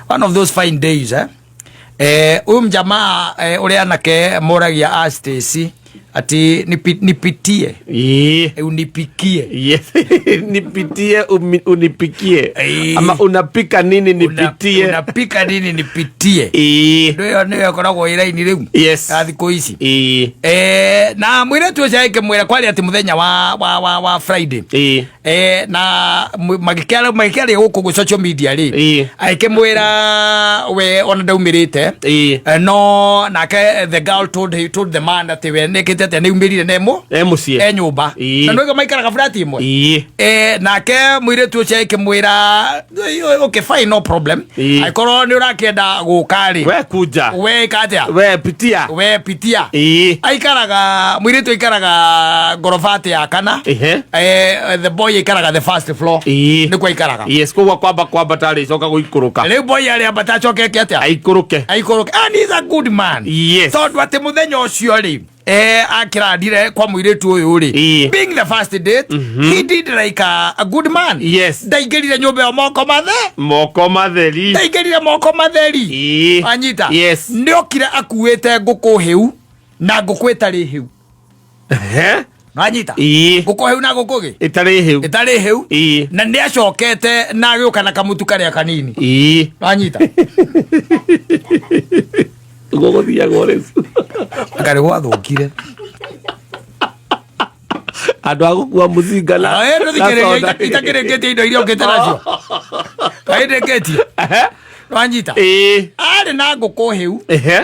one of those fine days, huyu mjamaa ũrĩa anake moragia a Stacy ati nipitie, unipikie. Yes. Nipitie unipikie. Ama unapika nini nipitie? Unapika nini nipitie? Ndå ĩyo nĩyo ĩkoragwo ĩ raini rĩu ya thikũ ici. Na mũirĩtu ũcio agĩkĩmwĩra kwarĩ atĩ mũthenya wa Friday. Na magĩkĩaria gũkũ gwĩ social media rĩ, agĩkĩmwĩra we ona ndaumĩrĩte. No nake the girl told the man atĩ we nĩkĩte atĩa nĩumĩrire nemo E mũciĩ. E nyũmba. Na nĩguo maikaraga flat ĩmwe. Nake mũirĩtu ũcio agĩkĩmwĩra, "Okay, fine, no problem. Angĩkorwo nĩ ũrakĩenda gũka rĩ, We kuja. we ĩka atĩa? We pitia. We pitia." Aikaraga mũirĩtu aikaraga ngoroba atĩ ya kana. The boy Boy aikaraga the first floor. Nĩkuo aikaraga. Yes, koguo kwamba kwambata rĩ coka gũikũrũka. Rĩu boy arĩambata acoke eke atĩa? Aikũrũke. Aikũrũke. And he's a good man. Yes. Tondũ atĩ mũthenya ũcio rĩ, akĩrandire kwa mũirĩtu ũyũ rĩ, being the first date, he did like a good man. Ndaingĩrire nyũmba ĩyo moko mathe Moko matheri. Ndaingĩrire moko matheri. Anyita. Nĩokire akuĩte ngũkũ hĩu na ngũkũ ĩtarĩ hĩu. Wanyita? Ngũkũ hĩu na ngũkũ gĩ Ĩtarĩ hĩu. Ĩtarĩ hĩu. Na nĩ acokete na agĩũka na kamũtu karĩa kanini. Wanyita? Ũguo gũthiagwo rĩu. Anga nĩ gwathũkire. Andũ a gũkua mũcinga na Ah, ndũthikĩrĩria. Na soda. Itakĩrĩkĩtie indo iria ũkĩte nacio kaĩndĩkĩtie. Wanyita? Arĩ na ngũkũ hĩu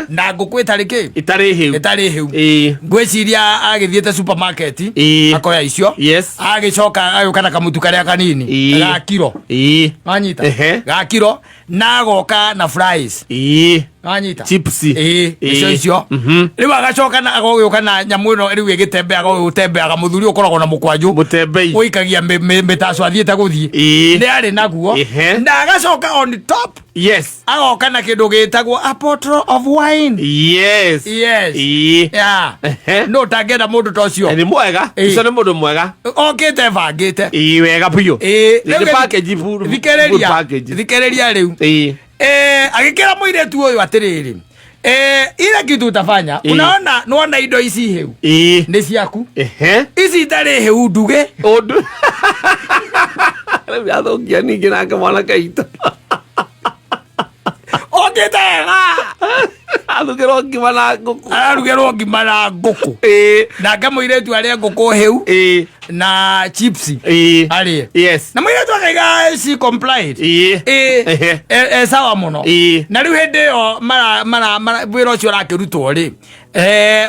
na ngũkũ ĩtarĩ kĩ? Ĩtarĩ hĩu. Ĩtarĩ hĩu. Ngwĩciria agĩthiĩte supermarket akoya icio, agĩcoka agĩũka na kamũtu karĩa kanini ga kiro. Wanyita? Ga kiro, na agoka na fries. Wanyita? Chips. Ĩĩ, nĩcio icio. Rĩu agacoka na agagĩũka na nyamũ ĩno rĩu ĩgĩtembeaga, ũyũ ũtembeaga, mũthuri ũkoragwo na mũkwanjũ. Mũtembei. Ũikagia mĩtaco athiĩte gũthiĩ. Nĩ arĩ naguo. Na agacoka on top agoka na kĩndũ gĩtagwo a bottle of wine. Yes. Yeah. No ũtangĩenda mũndũ ta ũcio? Nĩ mwega. Ũcio nĩ mũndũ mwega. Okĩte bangĩte. Ĩĩ, wega biũ. Rĩu Nĩ package, full thikĩrĩria. package. Thikĩrĩria rĩu. Agĩkĩra mũirĩtu ũyũ atĩrĩrĩ, ile kitu utafanya, unaona nĩwona indo ici hĩu nĩ ciaku, ici itarĩ hĩu nduge. Ũndũ rĩu yathũkia ningĩ nake mwanake itũ. Okĩte wega. Arugĩrwo ngima na ngũkũ. Ararugĩrwo ngima na ngũkũ. Nake mũirĩtu arĩe ngũkũ hĩu na chips arĩe. Na mũirĩtu akaiga she complied. Sawa mũno. Na rĩu hĩndĩ ĩyo wĩra ũcio ũrakĩrutwo rĩ,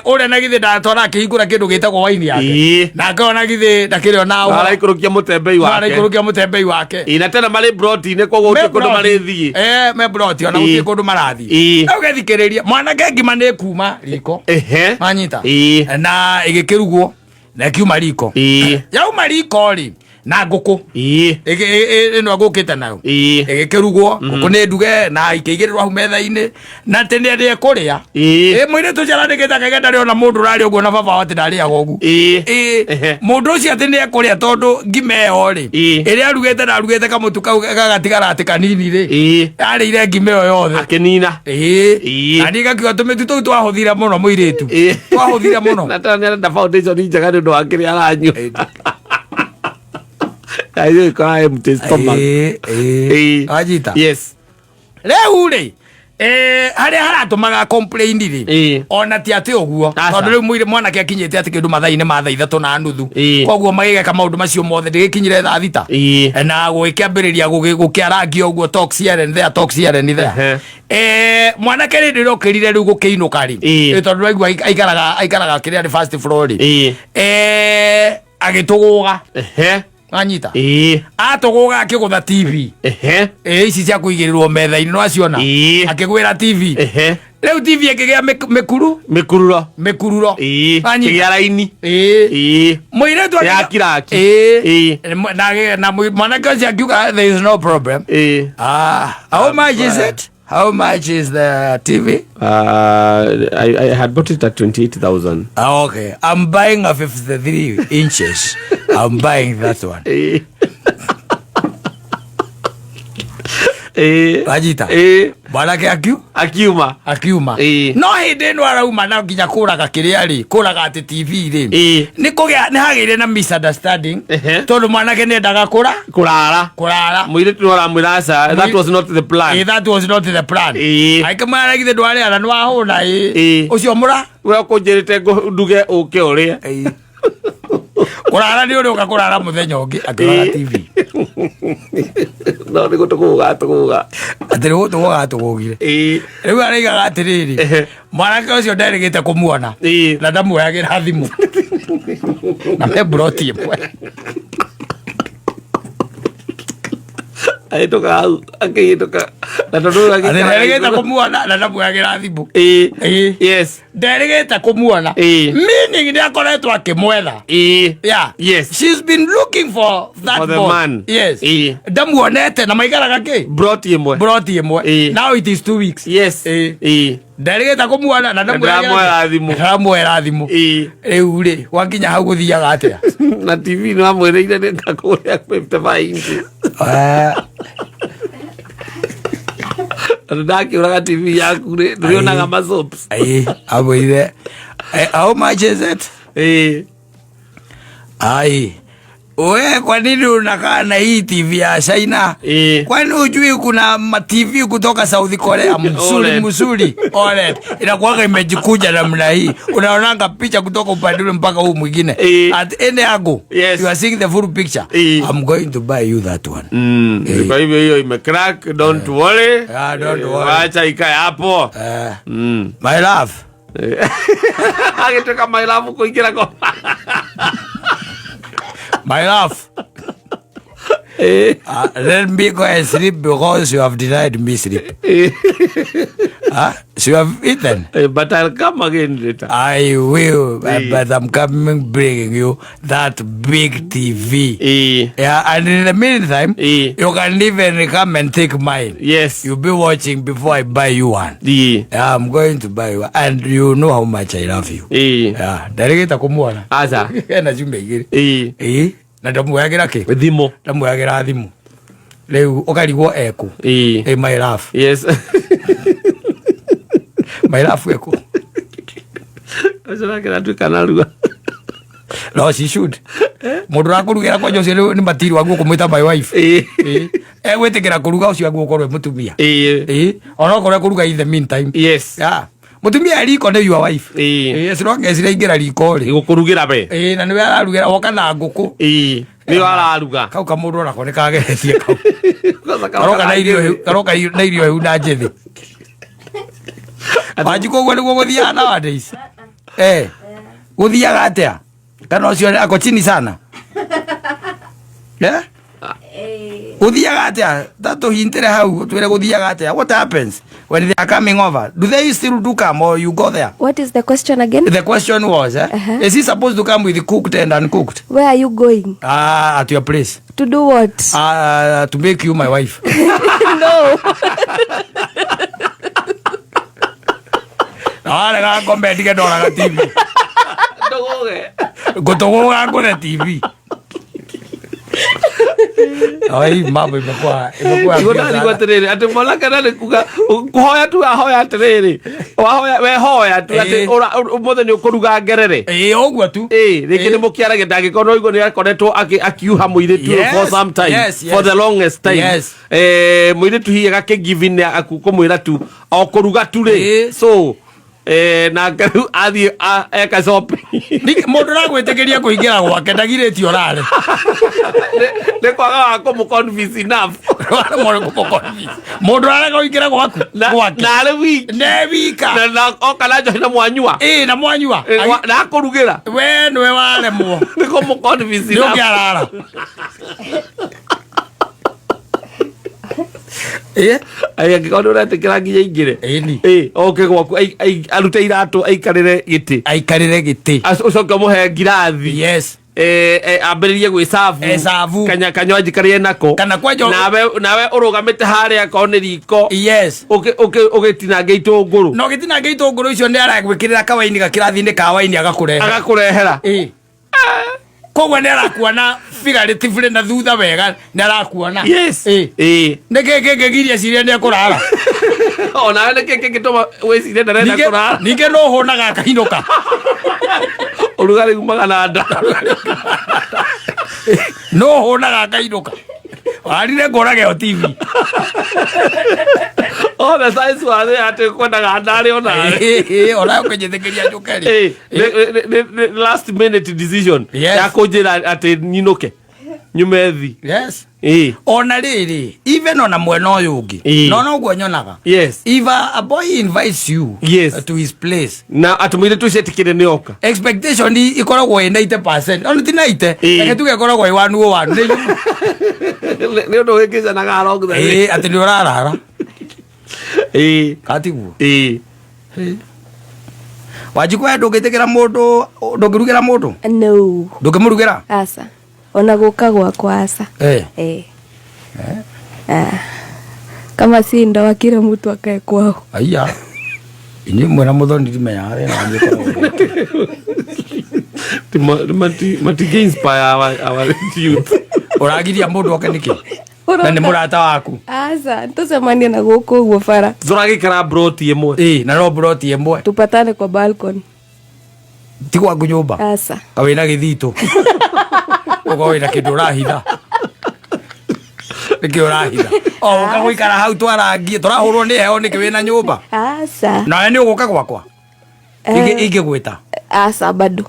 ũrĩa na githĩ ndatwara akĩhingũra kĩndũ gĩtagwo waini yake. Nake ona githĩ ndakĩrĩ ona ũhoro. Araikũrũkia mũtembei wake. Araikũrũkia mũtembei wake. Na tena marĩ broti-inĩ, koguo Me gũtirĩ kũndũ broti. marĩthiĩ. Me broti, ona gũtirĩ kũndũ marathiĩ. Rĩu gĩthikĩrĩria, mwanake, ngima nĩ kuma riko. Manyita? Na ĩgĩkĩrugwo na ĩkiuma riko. Yauma riko rĩ, na ngũkũ ĩno ngũkĩte nayo ĩgĩkĩrugwo, ngũkũ nĩ nduge na ikĩigĩrĩrwo hau metha-inĩ, na atĩ nĩ arĩa kũrĩa. Mũirĩtu ũcio arandĩkĩte akaiga ndarĩ ona mũndũ ũrarĩa ũguo, na baba wao atĩ ndarĩaga ũguo. Mũndũ ũcio atĩ nĩ ekũrĩa, tondũ ngima ĩyo rĩ, ĩrĩa arugĩte na arugĩte kamũtu kau gagatigara atĩ kanini rĩ, arĩire ngima ĩyo yothe. Akĩnina. Na niĩ ngakiuga tũmĩtu tũu twahũthire mũno, mũirĩtu, twahũthire mũno. Na tena nĩarenda foundation njega nĩ ũndũ wa kĩrĩa aranyua. Kaĩ ĩkoragwo empty stomach. Wanyita? Yes. Rĩu rĩ, harĩa haratũmaga complain rĩ, ona ti atĩ ũguo, Aca. tondũ rĩu mũirĩ mwanake akinyĩte atĩ kĩndũ mathaa-inĩ ma 3:30. Koguo magĩgeka maũndũ macio mothe ndĩgĩkinyire thaa 6. Na gũgĩkĩambĩrĩria gũkĩarangio ũguo, talks here and there, talks here and there. Mwanake rĩndĩ rĩokĩrire rĩu gũkĩinũka rĩ, tondũ raigua aikaraga kĩrĩa nĩ first floor rĩ, agĩtũgũga. Wanyita? Atũgũga akĩgũtha TV. Ici cia kũigĩrĩrwo metha-inĩ no aciona. Akĩgwĩra TV. Rĩu TV ĩkĩgĩa mĩkuru. Mĩkururo. Mĩkururo. Wanyita? Kĩgĩa raini. Mũirĩtu Ya kiraki. Na mwanake ũcio akiuga there is no problem. Ah, how much is it? How much is the TV? I had bought it at 28,000. Ah, okay, I'm buying a 53 inches. I'm buying that one. Wanyita? Mwanake Akiuma. Akiuma. No hĩndĩ ĩno arauma na nginya kũraga kĩrĩa rĩ, kũraga atĩ TV rĩ, nĩ kũgĩa nĩ hagĩire na misunderstanding, tondũ mwanake nĩ endaga kũra Kũrara. Kũrara. Mũirĩtu nĩ aramwĩra aca, that was not the plan. That was not the plan. Akĩmwĩra githĩ ndwarĩara nĩ wahũna? Ũcio mũra We ũkũnjĩrĩte nduge ũke ũrĩe. Kũrara nĩ ũrĩũka kũrara mũthenya ũngĩ, akĩroga TV. No nĩ gũtũgũga tũgũga. Atĩ nĩ gũtũgũga tũgũgire. Rĩu araigaga atĩrĩrĩ, mwanake ũcio nderĩgĩte kũmuona na ndamuoyagĩra thimũ na me mburoti ĩmwe. Ahĩtũka hau akĩhĩtũka na tondũ ũyũ Atĩ agĩikara nderĩgĩte igũrũ. kũmuona na ndamuoyagĩra thimũ. Ĩĩ. Ĩĩ. Yes. Nderĩgĩte kũmuona. Ĩĩ. Meaning nĩ akoretwo akĩmwetha. Ĩĩ. Yeah. Yes. She's been looking for that For the boy. man. Yes. Ĩĩ. Ndamuonete na maikaraga kĩ? Broti ĩmwe. Broti ĩmwe. Ĩĩ. Now it is 2 weeks. Yes. Ĩĩ. Ĩĩ. Nderĩgĩte kũmuona na Ndĩramuoera thimũ. Ndĩramuoera thimũ. Ĩĩ. Rĩu rĩ, gwakinya hau gũthiaga atĩa? Na TV nĩ wamwĩrĩire nĩ ngakũrĩa 55 inches. Eh, Tondũ ndakĩũraga TV yaku rĩ, ndũrĩonaga ma soaps. Ĩĩ, amwĩrire, "How much is it?" Ĩĩ. Ai. We kwa nini unakaa na hii TV ya China? Ĩĩ. Kwani hujui kuna ma TV kutoka South Korea msuri OLED. msuri OLED inakuwaga imejikuja namna hii, unaonanga picha kutoka upande ule mpaka huu mwingine Eh. at any angle. Yes. You are seeing the full picture. Eh. I'm going to buy you that one. Kwa hivyo hiyo imecrack, don't worry. Yeah, don't Eh, worry. Wacha ikae hapo. My love. Agĩtuĩka my love kũingĩra kwa My love. Eh. Let me go and sleep because you have denied me sleep. So you have eaten. But I'll come again later. I will, but I'm coming bringing you that big TV. Yeah, and in the meantime, you can even come and take mine. Yes. You'll be watching before I buy you one. Yeah, I'm going to buy you one. And you know how much I love you. Yeah, ndarĩgĩte kũmuona. Aca. Ena ciumia igĩrĩ. Ĩĩ. Ĩĩ, na ndamuoyagĩra kĩ? Thimũ. Ndamuoyagĩra thimũ. Rĩu ũkarigwo ekũ. Ĩĩ. Ĩ my love. Yes. My love ekũ. Ũcio nake aratuĩka narua. No, she should. Mũndũ ũrakũrugĩra kwanja ũcio nĩ matiri waguo kũmwĩta my wife. Ĩĩ. Ĩĩ. Egwĩtĩkĩra kũruga ũcio aguo ũkorwo e mũtumia. Ĩĩ. Ĩĩ. Onokorwo ekũruga in the meantime. Yes. Yeah. Mũtumia e riko nĩ your wife. Ĩĩ. Ĩĩ, as long as iraingĩra riko rĩ. Gũkũrugĩra we. Ĩĩ, na nĩwe ararugĩra woka na ngũkũ. Ĩĩ. Nĩwe araruga. Kau kamũndũ onako nĩ kageretie kau. Karoka na irio hĩu, karoka na irio hĩu na njĩthĩ. Wanjikũ ũguo nĩguo gũthiaga nowadays. Gũthiaga atĩa? Kana ũcio ako chini sana? Eh? Gũthiaga atĩa? Ta tũhintĩre hau twĩre gũthiaga atĩa? What happens when they are coming over? Do they still do come or you go there? What is the question again? The question was, is he supposed to come with cooked and uncooked? Where are you going? At your place. To do what? To make you my wife. No. Warega ngombe ndige ndoraga TV. Ndũgũge. Ngũtũgũga ngũre TV. Ai, mambo imekuwa Niguo ndarigwo atĩrĩrĩ atĩ mwanake na nĩ kuga kũhoya tu ahoya atĩrĩrĩ wahoya wehoya tu atĩ Ĩĩ. ũmũthĩ nĩ ũkũruga ngerere. Ĩĩ, ũguo tu. Ĩĩ, rĩngĩ nĩ mũkĩaragia ndangĩkorwo no igua nĩ akoretwo akiuha mũirĩtu ũyũ for Yes, some time, yes, for the longest time. Yes. Mũirĩtu hihi agakĩ in kũmwĩra tu o kũruga tu rĩ. Ĩĩ. So nake rĩu athiĩ eka shopping. Ningĩ mũndũ ũragwĩtĩkĩria kũingĩra gwake ndagirĩtie ũrare. Nĩ kwaga wa kũmũ convince enough. Mũndũ ũrarega kũingĩra gwaku gwake. Na arĩ wiki. Ne wika. Na oka na njohi na mwanyua. Ĩĩ, na mwanyua. Na akũrugĩra. We nĩwe waremwo. Nĩ kũmũ convince Nĩ enough. ũngĩarara. Ĩĩ. Ai, angĩkorwo nĩ ũretĩkĩra nginya aingĩre. Ĩni. Ĩĩ, oke gwaku arute iratũ aikarĩre gĩtĩ. Aikarĩre gĩtĩ. Ũcoke ũmũhe ngirathi. Yes. Ambĩrĩrie gwĩcabu. Ecabu. Kanywanji karĩa enako. Kana kwanja Nawe ũrũgamĩte harĩa akorwo nĩ riko. Yes. Ũgĩtinangia itũngũrũ. Na ũgĩtinangia itũngũrũ icio nĩ aragwĩkĩrĩra kawaini gakĩrathi-inĩ ka waini agakũrehera. Agakũrehera. Ĩĩ. Koguo nĩ arakuona figuratively na thutha wega nĩ arakuona. Yes. Ĩĩ. Ĩĩ. Nĩ kĩĩ kĩngĩgiria cirie nĩ ekũrara? Onawe nĩ kĩĩ kĩngĩtũma wĩcirie ndarenda kũrara? Ningĩ no ũhũnaga akainũka. Ũrugarĩ umaga na nda. No ũhũnaga akainũka. Warire ngũrage o TV. Othe science wa thĩ atĩ kwendaga ndarĩ onawe. Ĩĩ, onawe ũkĩnjĩtĩkĩria njũke rĩ. Ĩĩ, nĩ last minute decision Yes. ya kũnjĩra atĩ nyinũke. Nyume thi. Yes. Ĩĩ. Ona rĩrĩ, even ona mwena ũyũ ũngĩ, no noguo nyonaga. If a boy invites you to his place, Na atĩ mũirĩtu ũcio etĩkĩre nĩ oka. Expectation ikoragwo ĩ 90%, ona ti 90, reke tuge ĩkoragwo ĩ one o one. Nĩ ũndũ wĩkĩcanaga along the way. Ĩĩ, atĩ nĩ ũrarara. Katiguo. Wanjikũ, we ndũngĩtĩkĩra mũndũ, ndũngĩrugĩra mũndũ? No. Ndũngĩmũrugĩra? Aca, ona gũka gwakwa aca. Eh. Ah. Kama si ndoa, kila mtu akae kwao. Aiya, inyuĩ mwena mũthoni, ndimenyaga thĩna wanyu ũkoragwo ũrĩkũ. Matingĩ inspire our youth. Ũragiria mũndũ oke nĩkĩ na nĩ mũrata waku? Aca, tũcemanie na gũkũ ũguo bara. Tũragĩikara broti ĩmwe. Ĩĩ, na no broti ĩmwe. Tupatane kwa balcony. Ti gwaku nyũmba? Aca. Kawĩna gĩthitũ ũkorwo wĩna kĩndũ ũrahitha. Nĩkĩ ũrahitha o ũka gũikara hau twarangie tũrahũrwo nĩ heho nĩkĩ wĩna nyũmba? Aca. Nawe nĩ ũgũka gwakwa? Ingĩgwĩta? Aca, bado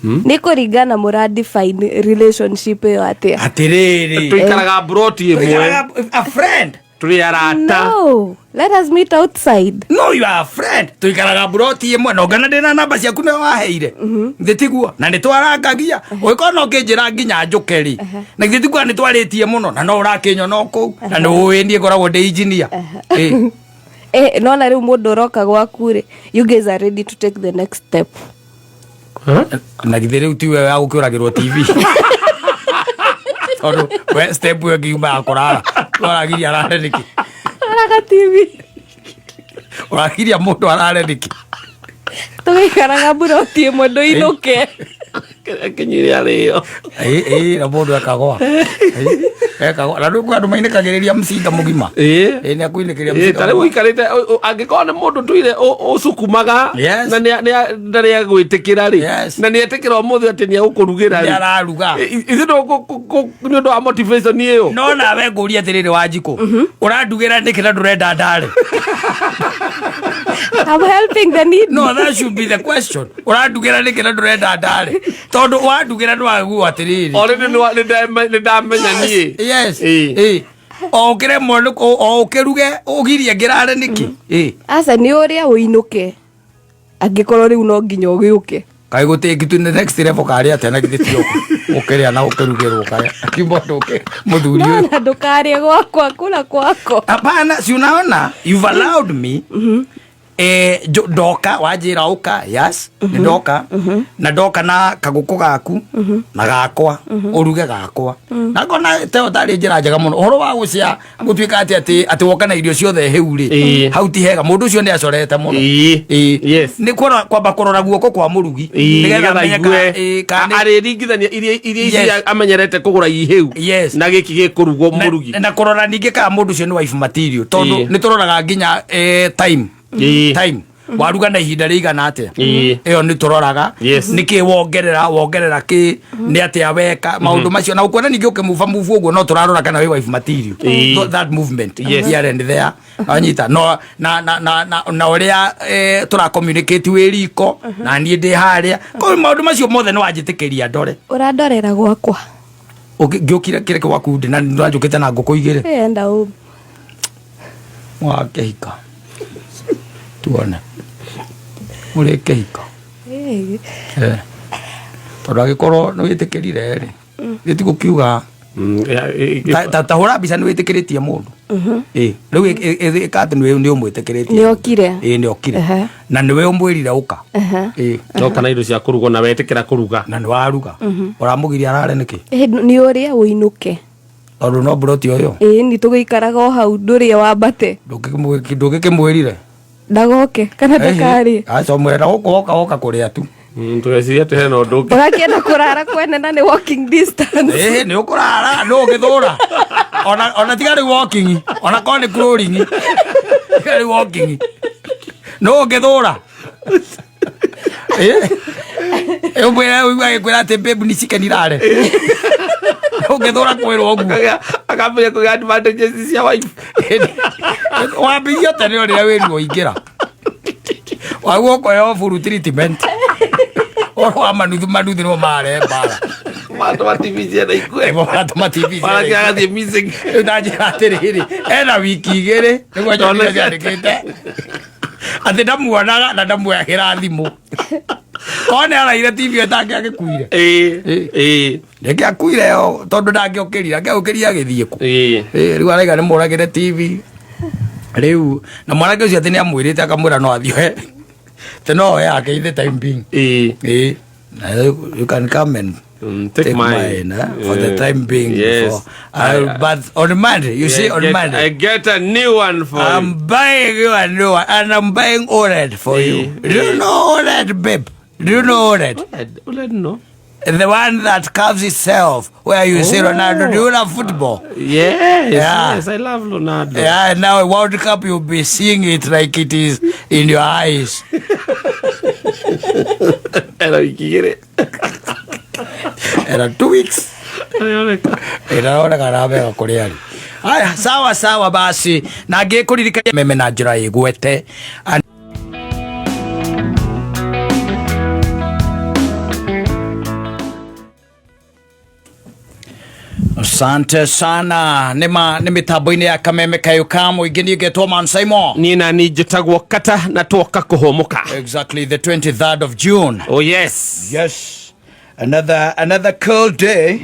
nĩ kũringana mũra define relationship ĩyo atĩa. Atĩrĩrĩ, Tũikaraga broti ĩmwe. Tũikaraga- a friend. Tũrĩ arata. No, let us meet outside. No, you are a friend. Tuikaraga buroti ĩmwe, no ngana ndĩna namba ciaku nĩwe waheire, thĩ tiguo? Na nĩ twarangagia, ũgĩkorwo no kĩnjĩra nginya njũke rĩ, na githĩ tiguo nĩ twarĩtie mũno, na no ũrakĩnyona o kũu, na nĩ ũĩ niĩ ngoragwo ndĩ engineer. Ĩ. Eh, nona rĩu mũndũ ũroka gwaku rĩ, you guys are ready to take the next step. Na githĩ rĩu tiwe wa gũkĩũragĩrwo TV, tondũ we step ĩyo ĩngiuma ya kũrara, ũragiria arare nĩkĩ? Araga TV. Ũragiria mũndũ arare nĩkĩ? Tũgĩikaraga mburoti ĩmwe, ndũinũke. Kinyire arĩo. Ĩ, ĩ, na mũndũ ekagwa. Ĩ, ekagwa na rĩu kwĩ andũ mainĩkagĩrĩria mcinga mũgima. Ĩ, nĩ akuinĩkĩria mcinga Ta rĩu mũgima. ũikarĩte angĩkorwo nĩ mũndũ tuire ũcukumaga na ndarĩ agwĩtĩkĩra rĩ, na nĩ etĩkĩra ũmũthĩ atĩ nĩ egũkũrugĩra Nĩ rĩ, araruga. Ithuĩ nĩ ũndũ wa motivation ĩyo. No nawe ngũria atĩrĩrĩ, Wanjikũ, ũrandugĩra nĩkĩ na ndũrenda ndare? I'm helping the need. No, that should be the question. Ũrandugĩra nĩkĩ na ndũrenda ndare? Tondũ wandugĩra ndwaguo atĩrĩrĩ. Already nĩ ndamenya niĩ. Yes. Ĩ. O ũkĩremwo o ũkĩruge ũgirie ngĩrare nĩkĩ? Ĩ. Aca, nĩ ũrĩa ũinũke, angĩkorwo rĩu no nginya ũgĩũke. Kaĩ gũtĩngi tu next level karĩ atĩa? Na githĩ ti ũkĩrĩa na ũkĩrugĩrwo karĩa akiuma ũndũ ũkĩ mũthuri ũyũ. Nona ndũkarĩe gwakwa, kũra kwako. Hapana, si unaona you've allowed me, ndoka, wanjĩra ũka, yes, nĩ ndoka, na ndoka na kagũkũ gaku na gakwa, ũruge gakwa, na ngona teo tarĩ njĩra njega mũno. Ũhoro wa gũcia gũtuĩka atĩ woka na irio ciothe hĩu rĩ, hau ti hega, mũndũ ũcio nĩ acorete mũno. Ĩĩ. Nĩ kũrora, kwamba kũrora guoko kwa mũrugi, nĩgetha nĩgetha amenye aigue. Kana arĩringithania iria ici amenyerete kũgũra ihĩu na gĩkĩ gĩkũrugwo mũrugi. Na kũrora ningĩ kana mũndũ ũcio nĩ wife material, tondũ nĩ tũroraga nginya time. Time waruga na ihinda rĩigana atĩa. Ĩyo nĩ tũroraga. Nĩkĩ wongerera kĩ, nĩ atĩa weka maũndũ macio, na ũkuona ningĩ ũkĩmuba mubu ũguo, no tũrarora kana wĩ wife material. That movement here and there, wanyita? No na ũrĩa tũra communicate wĩ riko na niĩ ndĩ harĩa. Koguo maũndũ macio mothe nĩ wanjĩtĩkĩria ndore. Ũrandorera gwakwa. Ngĩũkire kĩrĩa gwaku ndĩ na ndĩranjũkĩte na ngũkũ igĩrĩ. Enda home. Wakĩhika tuone mũrĩkĩhika. Eh. Tondũ angĩkorwo nĩ wĩtĩkĩrire rĩ, gĩti gũkiuga ta hũra mbica nĩ wĩtĩkĩrĩtie mũndũ. Ĩ, rĩu ĩka atĩ nĩ ũmwĩtĩkĩrĩtie. Nĩ okire. Ĩ, nĩ okire. Na nĩwe ũmwĩrire ũka. Ĩ. Noka na indo cia kũrugwo na wetĩkĩra kũruga. Na nĩ waruga, ũramũgiria arare nĩkĩ? Eh, nĩ ũrĩa ũinũke. Tondũ no mburoti ũyũ. Ĩĩ, ni tũgĩikaraga o hau, ndũrĩe wambate. Ndũngĩkĩmwĩrire Ndagoke kana ndakarĩe. Aca, ũmwĩra gũkũ woka woka kũrĩa tu. Tũgeciria atĩ hena ũndũ ũngĩ. Ũgakĩenda kũrara kwene na nĩ walking distance. Ĩĩ, nĩ ũkũrara nĩ ũngĩthũra, ona tiga rĩu walking, ona korwo nĩ crawling, tiga rĩu walking, nĩ ũngĩthũra. Ĩ, ũmwĩre ũigua agĩkwĩra atĩ, "Babe, ni chicken irare," ũngĩthũra kwĩrwo ũguo. Akambĩrĩria kũgĩa advantages cia wife. Wambirie tene ũrĩa wĩruo ingĩra waguo ũkoeo full treatment, ũhoro wa manuthu manuthu nĩmo mare mbara. Maratũma TV ciana ikue. Nĩmo maratũma TV ciana Mwanake ikue. agathiĩ missing. Rĩu ndanjĩra atĩrĩrĩ ena wiki igĩrĩ nĩguo nyonire ciandĩkĩte atĩ ndamuonaga na ndamuoyagĩra thimũ korwo nĩ araire TV ĩyo tangĩagĩkuire Ĩĩ. Ĩĩ. Ĩĩ. rĩngĩ akuire yo tondũ ndangĩokĩrire angĩokĩrire agĩthiĩ kũ Ĩĩ. Ĩĩ, rĩu araiga nĩ mũragĩre TV rĩu na mwanake ũcio atĩ nĩ amwĩrĩte akamwĩra no athiĩ oe atĩ no oe yake in the time being Ĩĩ. Ĩĩ. Na you can come and Take take mine. mine, for the time being Yes. before I, but on Monday you see I on get, Monday I get a new one for I'm you. buying you a new one and I'm buying OLED for you. Do you know OLED, babe? Do you know OLED? OLED, OLED no. The one that curves itself where you see Ronaldo. Do you love football? Yes, Yeah. yes, I love Ronaldo. Yeah, now World Cup you'll be seeing it like it is in your eyes. Ena wiki igĩrĩ. And 2 weeks. Arĩoneka. Inaoneka na wega kũrĩa arĩ. Haya, sawa sawa basi na ngĩkũririkania meme na njĩra ĩgwete. Asante sana nĩma nĩ mĩtambo-inĩ ya kameme kayũ ka mũingĩ niĩ ngetwo Man Simon. Niĩ na niĩ njĩtagwo kata na twoka kũhũmũka. Exactly the 23rd of June. Oh yes. Yes. Another cold day.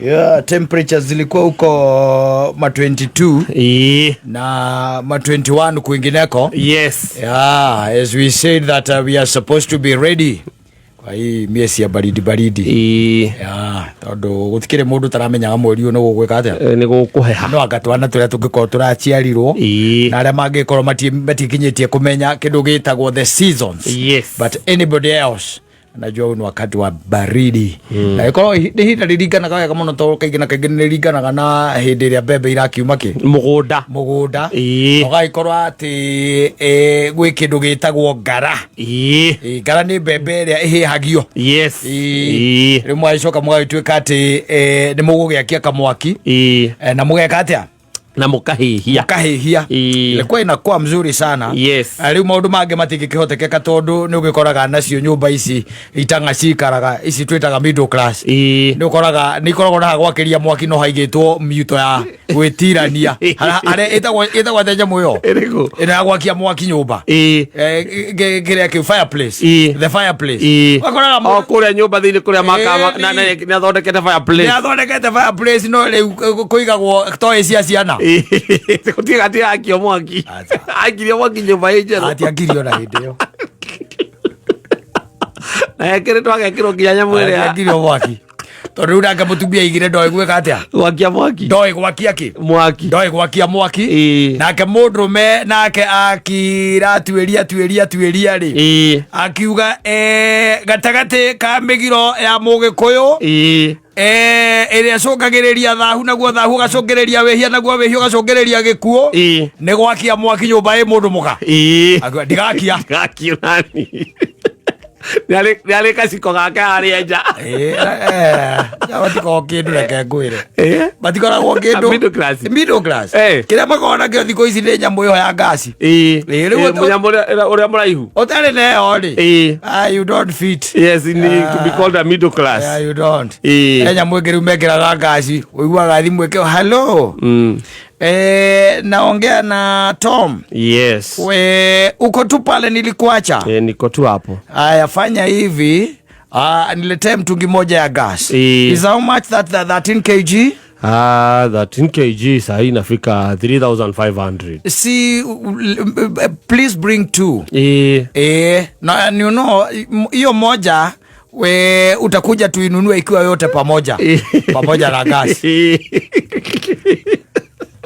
Yeah, temperatures zilikuwa huko ma 22 Ĩĩ. na ma 21 kwingineko. Yes. Yeah, as we said that we are supposed to be ready kwa hii miezi ya baridi baridi. Ĩĩ. Yeah, tondu gutikire mundu taramenyaga mweri uyu niguo gwika atia. Nĩ gũkũheha. No anga twana turia tungikorwo turaciarirwo Ĩĩ. na aria mangikorwo matikinyĩtie kumenya kindu gitagwo the seasons. Yes. But anybody else najua huu ni wakati wa baridi na ikorwo nĩ ihinda rĩringanaga wega mũno tondũ kaingĩ na kaingĩ nĩ rĩringanaga na hĩndĩ ĩrĩa mbembe irakiuma kĩ Mũgũnda. mũgũnda Ĩĩ. ũgagĩkorwo atĩ gwĩ kĩndũ gĩtagwo ngara. Ĩĩ. Ngara nĩ mbembe ĩrĩa ĩhĩhagio. Yes. Ĩĩ. Rĩu mwagĩcoka mũgagĩtuĩka atĩ nĩ mũgũgĩakia kamwaki. Ĩĩ. Na mũgeka atĩa? Na mũkahĩhia. Mũkahĩhia. Ĩĩ. Ilikuwa inakuwa mzuri sana. Yes. Rĩu maũndũ mangĩ matingĩkĩhotekeka tondũ nĩ ũgĩkoraga nacio nyũmba ici itanga cikaraga ici twĩtaga middle class. Ĩĩ. Nĩ ũkoraga nĩ ikoragwo na gwakĩria mwaki no haigĩtwo miuto ya gwĩtirania harĩa ĩtagwo atĩa nyamũ ĩyo Ĩrĩkũ? ĩno ya gwakia mwaki nyũmba. Ĩĩ. Kĩrĩa kĩu fireplace. Ĩĩ. The fireplace. Ĩĩ. Ũgakoraga O mũndũ kũrĩa nyũmba thĩinĩ kũrĩa makawa Ĩĩ. na nĩ athondekete fireplace. nĩ athondekete fireplace no rĩu kũigagwo toĩ cia ciana. Gũtirĩ atirakio mwaki. Acha. Akirie mwaki nyũmba ĩ njerũ. Atiakirio na hĩndĩ ĩyo. Na ekĩrĩtwo agekĩrwo nginya nyamũ ĩrĩa. Atiakirio mwaki tondũ rĩu nake mũtumia aigire ndoĩ gwĩka atĩa. Gwakia mwaki. Ndoĩ gwakia kĩ Mwaki. ndoĩ gwakia mwaki. Ĩĩ. Nake mũndũrũme nake akira atuĩria atuĩria atuĩria rĩ Ĩĩ. akiuga gatagatĩ ka mĩgiro ya mũgĩkũyũ Ĩĩ. Ĩrĩa ĩcũngagĩrĩria thahu naguo thahu ũgacũngĩrĩria wĩhia naguo wĩhia ũgacũngĩrĩria gĩkuũ Ĩĩ. nĩ gwakia mwaki nyũmba ĩ mũndũ mũka. Ĩĩ. Akiuga, ndigakia. Gakio nani. Nĩ arĩ gaciko gake harĩa nja. Matikoragwo kĩndũ reke ngwĩre. Ĩĩ. Matikoragwo kĩndũ. Middle class. Middle class. Eh. Kĩrĩa makoragwo nakĩo thikũ ici nĩ nyamũ ĩyo ya ngasi. Ĩĩ. Ĩĩ, rĩu Ĩĩ, mũnyamũ ũrĩa mũraihu. Ũtarĩ na ĩyo rĩ. Ĩĩ. Ah, you don't fit. Yes, in, to be called a middle class. Yeah, you don't. Ĩĩ. He nyamũ ĩngĩ rĩu mekĩraga ngasi ũiguaga thimũ ĩkĩo hello. Naongea na Tom. Yes. We, uko tu pale nilikuacha. Niko tu hapo. Aya, fanya hivi. Niletee mtungi moja ya gas. Is how much that 13 kg? 13 kg sahi inafika 3500. See, please bring two. Na you know, hiyo moja we utakuja tuinunue ikiwa yote pamoja. Pamoja na gas.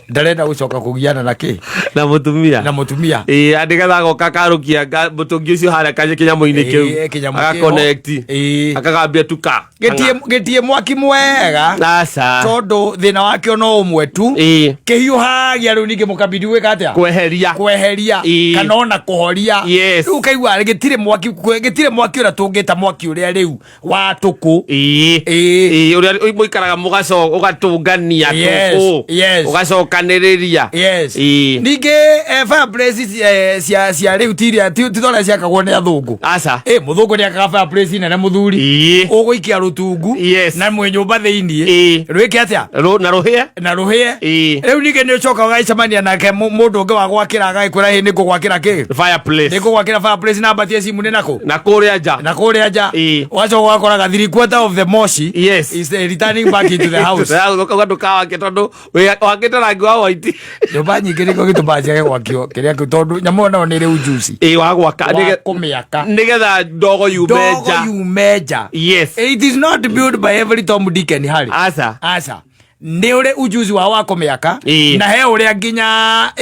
Ndarenda gucoka kugiana na ki? Na mutumia. Na mutumia. Andĩgetha agoka akarũkia mũtũngi ũcio harĩa kĩnyamũ-inĩ kĩu. Kĩnyamũ Agaconnect. kĩho. Akagambia tuka. Gĩtie mwaki mwega. Aca. Tondũ thĩna wakĩo no ũmwe tu. Kĩhiũhagia rĩu ningĩ mũkabidi gwĩka atĩa? Kweheria. Kweheria. Kana ona kũhoria. Yes. Rĩu ũkaigua gĩtirĩ mwaki, gĩtirĩ mwaki ũrĩa tũngĩta mwaki ũrĩa rĩu wa tũkũ. Ũrĩa mũikaraga mũgacoka ũgatũngania Yes, tũkũ. yes. Ũgacokania. Kũiganĩrĩria. Yes. Ĩĩ. Ningĩ fireplace cia rĩu ti iria ti torĩa ciakagwo nĩ athũngũ. Aca. Ĩ mũthũngũ nĩ akaga fireplace nene mũthuri. Ĩĩ. Ũgũikia rũtungu. Yes. Na mwĩ nyũmba thĩiniĩ. Ĩĩ. Rwĩke atĩa? Na rũhĩe. Na rũhĩe. Ĩĩ. Rĩu ningĩ nĩ ũcoka ũgagĩcemania nake mũndũ ũngĩ wa gwakĩra agagĩkwĩra hĩ nĩ ngũgwakĩra kĩ? Fireplace. Nĩ ngũgwakĩra fireplace na mbatie cimu nĩ nakũ? Na kũrĩa nja. Na kũrĩa nja. Ĩĩ. Ũgacoka ũgakoraga 3/4 of the moshi Yes. is returning back into the house. Ũkauga ndũkawake tondũ wakĩte rangi wa white. Nyũmba nyingĩ nĩkĩo gĩtũmaga ciage gwakio kĩrĩa kĩu tondũ nyamũ ĩyo nayo nĩ ĩrĩ ujuzi Ĩĩ wa gwaka. wa kũmĩaka. Nĩgetha ndogo yume Ndogo nja. yume nja. Yes. It is not built by every Tom, Dick and Harry. Aca. Aca. Nĩ ũrĩ ujuzi wa wa kũmĩaka. Ĩĩ. Na he ũrĩa nginya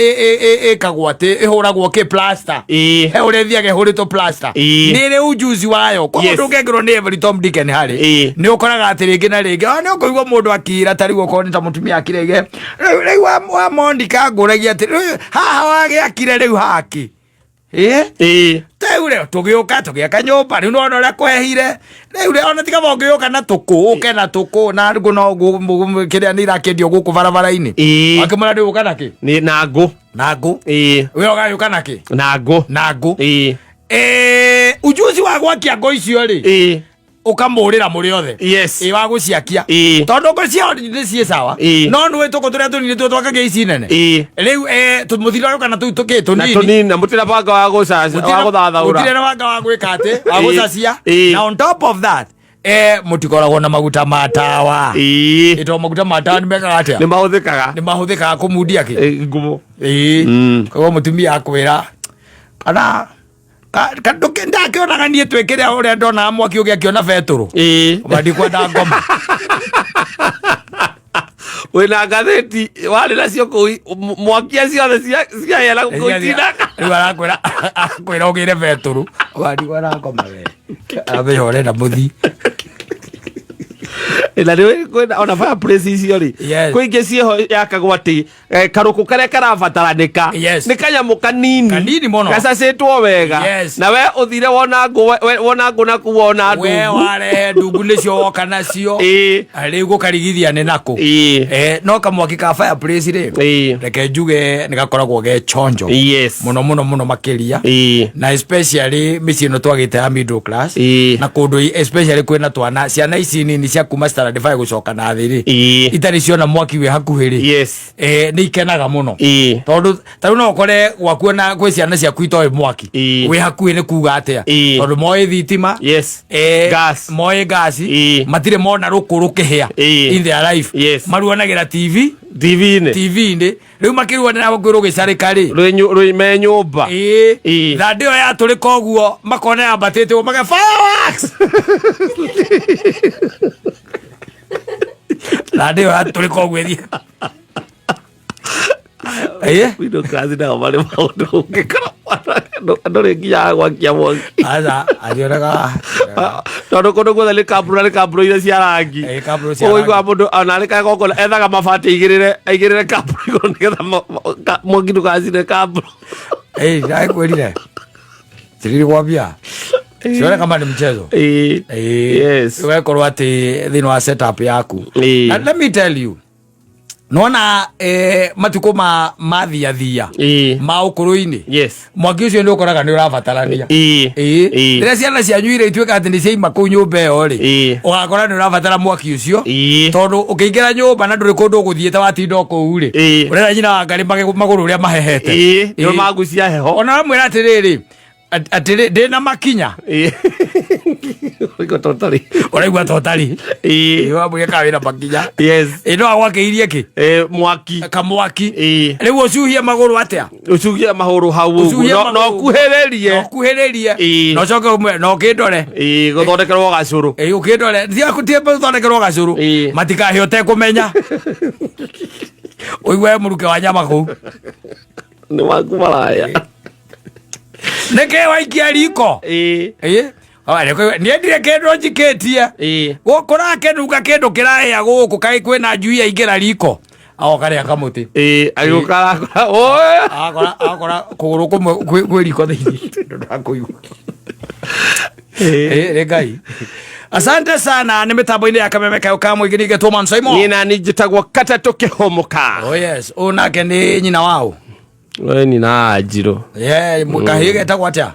ĩkagwo atĩ ĩhũragwo kĩ plaster. Ĩĩ. He ũrĩa ĩthiaga ĩhũrĩtwo plaster. Ĩĩ. Nĩ ĩrĩ ujuzi wayo. Koguo Yes. ndũngĩkĩrwo nĩ every Tom, Dick and Harry. Ĩĩ. Nĩ ũkoraga atĩ rĩngĩ na rĩngĩ nĩ ũkũigua mũndũ akĩra ta rĩu okorwo nĩ ta mũtumia akirege rĩu wa Monica ngũragia atĩ rĩu haha wagĩakire rĩu haki. Ĩĩ. Ĩĩ. Rĩu rĩ tũgĩũka tũgĩaka nyũmba rĩu nĩwona ũrĩa kwehire rĩu rĩ ona tiga ũngĩũka na tũkũ ũke na tũkũ na ngũ no kĩrĩa nĩ irakĩendio gũkũ barabara-inĩ. Ĩĩ. Wakĩmwĩra ndĩ ũka na kĩ? Nĩ na ngũ. Na ngũ. Ĩĩ. We ũgagĩũka na kĩ? Na ngũ. Na ngũ. Ĩĩ. Ujuzi wa gwakia ngũ icio rĩ Ĩĩ. ũkamũrĩra mũrĩ othe. Yes. Ĩ wa gũciakia. Ĩĩ. Tondũ ngũ ciao nĩ ciĩ sawa. Ĩĩ. No nĩũĩ tũkũ tũrĩa tũnini tuo twakagia ici nene. Ĩĩ. Rĩu mũtiragĩũka na tũu tũkĩ Na tũnini. tũnini na mũtirĩ banga wa wa gũthathaũra. Gũtirĩ na wanga wa gwĩka atĩ wa Ĩĩ. gũcacia. Ĩĩ. Na on top of that mũtikoragwo na maguta ma tawa. Ĩĩ. Ĩ tondũ maguta ma tawa nĩ mekaga atĩa? Nĩ mahũthĩkaga. Nĩ mahũthĩkaga kũmundia kĩ? Ĩĩ, ngumo. Ĩĩ. Koguo mũtumia akwĩra kana ndakĩonaga niĩ twĩkĩre ũrĩa ndonaga mwaki ũgĩakio na betũrũ. Ĩĩ. Ona ndikwenda ngoma. Wĩna ngathĩti warĩ nacio kũu mwakia ciothe ciahĩa na kũu itinaka. Rĩu arakwĩra ũgĩre betũrũ. Ona ndikwenda ngoma we. Amenya ũrenda mũthi. Na nĩ kwĩna ona fireplace icio rĩ. Yes. Kwĩ ingĩ ciĩho yakagwo atĩ karũkũ karĩa karabataranĩka Yes. nĩ kanyamũ kanini Kanini mũno. gacacĩtwo wega. Yes. Na we ũthire wona ngũ wona ngũ naku wona We ndungu. warehe ndungu nĩcio woka nacio. Ĩĩ. Rĩu gũkarigithia nĩ nakũ. Ĩĩ. No kamwaki ka fireplace rĩ. Ĩĩ. Reke njuge nĩ gakoragwo ge chonjo. Yes. Mũno mũno mũno makĩria. Ĩĩ. Na especially mĩciĩ ĩno twagĩte ya middle class. Ĩĩ. Na kũndũ especially kwĩna twana ciana ici nini cia kuma standard 5 gũcoka na thĩ rĩ. Ĩĩ. Itarĩ ciona mwaki wĩ hakuhĩ rĩ. Yes. Nĩ ikenaga mũno. Ĩĩ. Tondũ ta rĩu no ũkore gwaku ona kwĩ ciana ciaku itoĩ mwaki. Ĩĩ. Wĩ hakuhĩ nĩ kuga atĩa? Ĩĩ. Tondũ moĩ thitima. Yes. Gas. Moĩ gasi. Ĩĩ. Matirĩ mona rũkũ rũkĩhĩa. Ĩĩ. In their life. Yes. Maruanagĩra TV. TV-inĩ. TV-inĩ. Rĩu makĩruanĩra kwĩ rũgĩcarĩka rĩ. Rwĩ me nyũmba. Ĩĩ. Ĩĩ. Thandĩ ĩyo yatũrĩka ũguo makona yambatĩte ũguo maka fireworks. Thandĩ ĩyo yatũrĩka ũguo ĩthiĩ. Ĩĩ. Middle class nao marĩ maũndũ ũngĩkora andũ rĩ nginya gwakia mwaki. Aca, ationaga. Tondũ kũndũ guothe nĩ kamburu na nĩ kamburu iria cia rangi. Ĩĩ, kamburu cia Ũguo rangi. mũndũ ona arĩ kagongona ethaga mabati aigĩrĩre kamburu igũrũ nĩgetha mwaki ndũgacine kamburu. Ĩĩ, ndakwĩrire. Siriri kwambia. Sione kama ni mchezo. Ĩĩ. Ĩĩ. Yes. Ũgakorwo atĩ thĩinĩ wa setup yaku. Ĩĩ. And let me tell you. Nona matukũ ma mathiathia Ĩĩ. ma ũkũrũ-inĩ. Yes. Mwaki ũcio nĩ ũkoraga nĩ ũrabatarania. Ĩĩ. Ĩĩ. Ĩĩ. Rĩrĩa ciana cianyu iria ituĩka atĩ nĩ ciaima kũu nyũmba ĩyo rĩ. Ĩĩ. Ũgakora nĩ ũrabatara mwaki ũcio. Ĩĩ. Tondũ ũkĩingĩra nyũmba na ndũrĩ kũndũ ũgũthiĩte watinda o kũu rĩ. Ĩĩ. Ũrera nyina wa Ngarĩ magũrũ ũrĩa mahehete. Ĩĩ. Nĩ Ĩĩ. magucia heho. Ona wamwĩra atĩrĩrĩ, atĩrĩ ndĩna makinya. Ĩĩ. Ũraigua ta ũtarĩ. Ũraigua ta ũtarĩ. Ĩĩ. Ĩĩ, wamwĩra kana wĩna makinya. Yes. Ĩĩ, no agwakĩirie kĩ? Ĩĩ, mwaki. Kamwaki. Ĩĩ. Rĩu ũcuhie magũrũ atĩa? Ũcuhie magũrũ hau ũguo. Ũcuhie No magũrũ. ũkuhĩrĩrie. No ũkuhĩrĩrie. Ĩĩ. Na ũcoke ũmwe, na ũkĩndore. Ĩĩ, gũthondekerwo gacũrũ. Ĩĩ, ũkĩndore. Ti gũthondekerwo gacũrũ. Ĩĩ. Matikahĩa ũtekũmenya. Ũigue mũrukĩ wa nyama kũu. Nĩ waku maraya. Nĩkĩ waikia riko? Ĩĩ. Ĩĩ. Niĩ ndirĩ kĩndũ njikĩtie. Ĩĩ. Gũkũ rakĩnunga kĩndũ kĩrahĩa gũkũ kaĩ kwĩna njui yaingĩra riko. Agoka rĩa kamũtĩ. Ĩĩ, agĩũka arakora. Oe. Agakora kũgũrũ kũmwe kwĩ riko thĩinĩ. Ndakũigua. Ĩĩ. Ĩĩ, nĩ Ngai. Asante sana. Nĩ mĩtambo-inĩ ya kameme kayo ka mũingĩ ningĩ man Simon. Niĩ nani njĩtagwo katatũ kĩhũmũka. Oh yes, ũyũ nake nĩ nyina wao. We nyina Anjirũ. Yeah, kahĩĩ getagwo atĩa?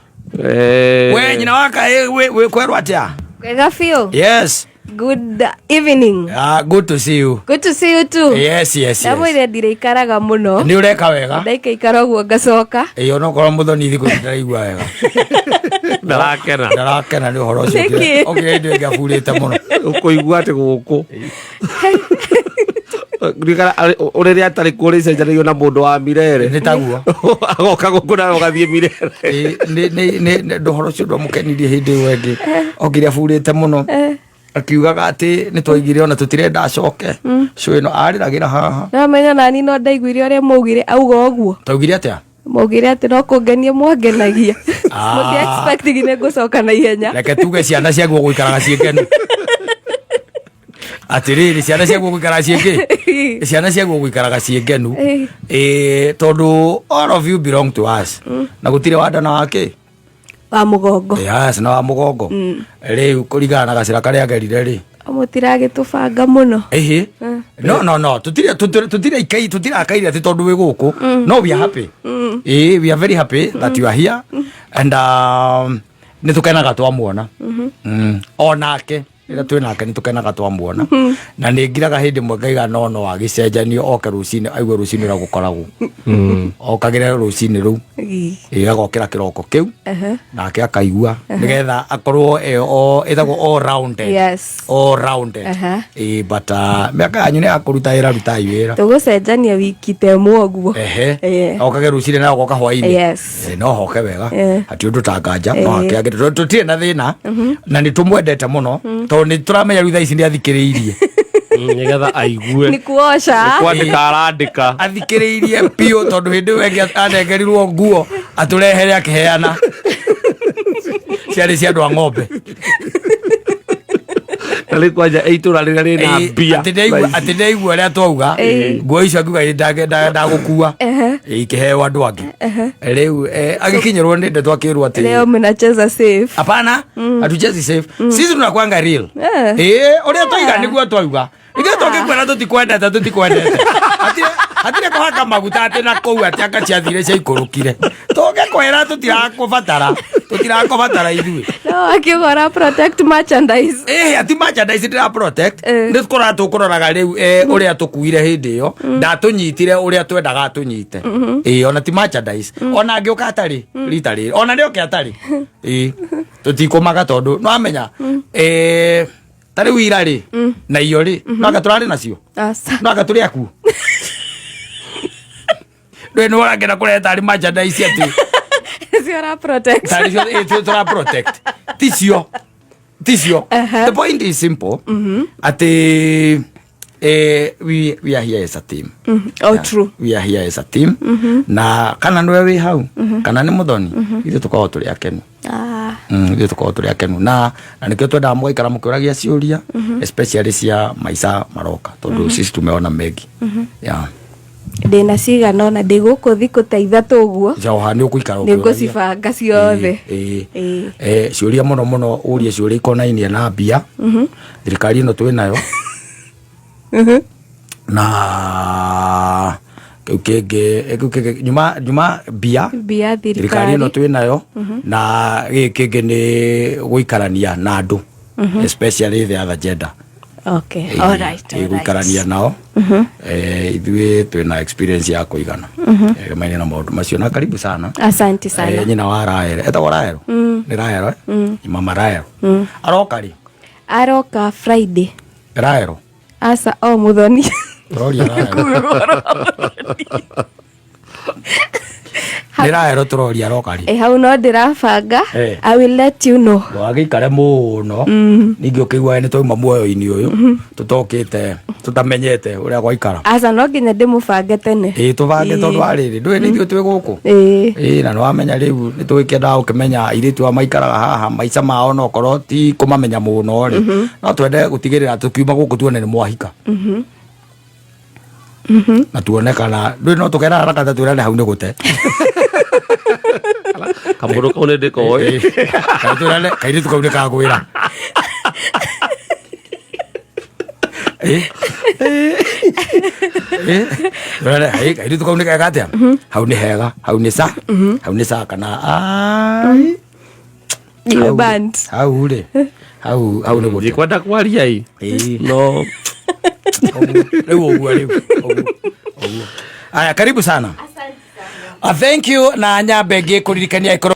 We nyina wa kahĩĩ wĩ kwerwo atĩa? Kwega biũ. Yes. Good evening. Ah, good to see you. Good to see you too. Yes. Ndamwĩre ndirĩikaraga mũno. Nĩ ũreka wega. Ndaikaikara ũguo ngacoka. Ĩĩ onokorwo mũthoni thikũ ici ndaraigua wega. Ndarakena. Ndarakena nĩ ũhoro ũcio. Nĩkĩ? Okire hĩndĩ ĩngĩ aburĩte mũno. Ũkũigua atĩ gũkũ. Ririkana rĩrĩa atarĩ kuo rĩcenjanagio na mũndũ wa Mirere. Nĩ taguo. Agoka gũkũ nawe ũgathiĩ Mirere. Ĩĩ, nĩ ũhoro ũcio ndwamũkenirie hĩndĩ ĩyo ĩngĩ. Okire aburĩte mũno. Akiugaga atĩ nĩ twaigire ona tũtirenda acoke. Show ĩno arĩragĩra haha. No menya nani no ndaiguire ũrĩa maugire auga ũguo. Taugire atĩa? Maugire atĩ no kũngenia mwangenagia. Ah. Mũti expecting nĩ ngũcoka na ihenya. Reke tuge ciana ciaguo gũikaraga ciĩ ngenu. Atĩrĩrĩ, ciana ciaguo gũikaraga ciĩ kĩ? Ciana ciaguo gũikaraga ciĩ ngenu. Tondũ all of you belong to us. Na gũtirĩ wanda na wakĩ? Wa mũgongo. Yes, na wa mũgongo. Rĩu kũringana na gacĩra karĩa agerire rĩ. Mũtiragĩtũbanga mũno. Ĩhĩ. No, tutire tutire ikai tutirakaire atĩ tondũ wĩ gũkũ. No, we are happy. Ĩĩ, we are very happy that you are here. And nĩ tũkenaga twamuona. Onake rĩrĩa twĩ nake nĩ tũkenaga twamuona. Na nĩ ngiraga hĩndĩ ĩmwe ngaiga no no agĩcenjanio oke rũcinĩ aigue rũcinĩ ũrĩa gũkoragwo. Okagĩre rũcinĩ rũu. Ĩĩ, agokĩra kĩroko kĩu. Nake akaigua nĩgetha akorwo ĩtagwo all rounded. Yes. All rounded. Ĩĩ, but mĩaka yanyu nĩ ya kũruta wĩra, rutai wĩra. Tũgũcenjania wiki ta ĩmwe ũguo. Ehe. Okage rũcinĩ na ogoka hwainĩ. Yes. No hoke wega. Hati ũndũ tanganja no hake angĩ tũtirĩ na thĩna na nĩ tũmwendete mũno tondũ nĩ tũramenya rĩu thaa ici nĩ athikĩrĩirie. Nĩgetha aigue. Nĩ kuoca. Kwandĩka arandĩka. Athikĩrĩirie biũ tondũ hĩndĩ ĩyo ĩngĩ anengerirwo nguo atũrehere akĩheana. Ciarĩ cia andũ a ng'ombe. Na rĩu kwanja itũra rĩrĩa rĩna mbia. Atĩ ndaigua ũrĩa twauga nguo icio akiuga ndagũkua ikĩheo andũ angĩ. Rĩu agĩkinyĩrwo nĩ ndeto akĩrwo atĩ leo mnacheza safe. Hapana, hatuchezi safe. Sisi tunakuanga real. Ũrĩa twaiga nĩguo twauga. Ithuĩ tũngĩkwĩra tũtikwendete, tũtikwendete. Hatirĩ kũhaka maguta atĩ na kũu atĩ anga ciathire ciaikũrũkire. Tũngĩkwĩra tũtirakũbatara, tũtirakũbatara ithuĩ. No akiuga ũra protect merchandise. Ati merchandise ndĩra protect. Nĩ kũrora tũkũroraga rĩu ũrĩa tũkuire hĩndĩ ĩyo. Ndatũnyitire ũrĩa twendaga atũnyite. Ona ti merchandise. Ona angĩũka atarĩ rita rĩrĩ. Ona nĩoke atarĩ. Tũtikũmaga tondũ nĩwamenya. Ta rĩu ira rĩ, na iyo rĩ, no anga tũrarĩ nacio? Aca. No anga tũrĩ akuo? Ndũĩ nĩ ũrangĩenda kũrehe tarĩ merchandise atĩ. Cio ũra protect. Tarĩ cio, cio tũra protect. Ti cio. Ti cio. The point is simple. Atĩ, we are here as a team. Oh, true. We are here as a team. Na kana nĩwe wĩ hau, kana nĩ mũthoni, ithuĩ tũkoragwo tũrĩ akenu. Ithuĩ tũkoragwo tũrĩ akenu. Na nĩkĩo twendaga mũgaikara mũkĩũragia ciũria, especially cia maica maroka, tondũ sisi tumeona mengi. Yeah. Ndĩna cigana ona ndĩ gũkũ thikũ ta ithatũ ũguo. Joha, nĩ ũgũikara Nĩ ngũcibanga ciothe. Ciũria mũno mũno ũrie ciũria ikonainie na mbia. Thirikari ĩno twĩ nayo. Na kĩu kĩngĩ, kĩu kĩngĩ, nyuma mbia. Mbia thirikari ĩno thirikari. twĩ nayo. Na gĩkĩ kĩngĩ nĩ gũikarania na andũ. Especially the other gender. Okay, all right, all right. Gũikarania nao. Ithuĩ twĩna experience ya kũigana. Maine na maũndũ macio. Na karibu sana. Asante sana. Nyina wa Rael. Etagwo Rael? Nĩ Rael, eh? Mama Rael. Aroka rĩ? Aroka Friday. Rael. Aca, o mũthoni. Tũroria Rael. Nĩ Rael tũroria aroka rĩ? Hau no ndĩrabanga. I will let you know. Ndũgagĩikare mũno. Ningĩ ũkĩigua nĩ twauma muoyo-inĩ ũyũ, tũtokĩte, tũtamenyete ũrĩa gwaikara. Aca, no nginya ndĩmũbange tene. Ĩĩ, tũbange tondũ wa rĩrĩ, ndũĩ nĩ ithuĩ twĩ gũkũ. Ĩĩ, na nĩwamenya rĩu nĩ tũgĩkĩendaga gũkĩmenya airĩtu aya maikaraga haha, maica mao no korwo ti kũmamenya mũno rĩ, no twende gũtigĩrĩra tũkiuma gũkũ tuone nĩ mwahika. Na tuone kana ndũĩ no tũkera haraka ta twĩrane hau nĩ gũte. Kamũndũ kau nĩ ndĩkoĩ. Kana twĩrane kairĩtu kau nĩ kagwĩra. Eh. Eh. Rora, hey, kairĩtu kau nĩ kega atĩa? Hau nĩ hega, hau nĩ sa, hau nĩ sa kana ai. You Hau rĩ, banned. Hau rĩ. Hau hau nĩ gũte. Ndikwenda kwaria ĩ. Ĩĩ. No. Ũguo, Rĩu ũguo rĩu. Ũguo. Ũguo. Aya, karibu sana. Thank you na nyambe ngĩkũririkania ĩkorwo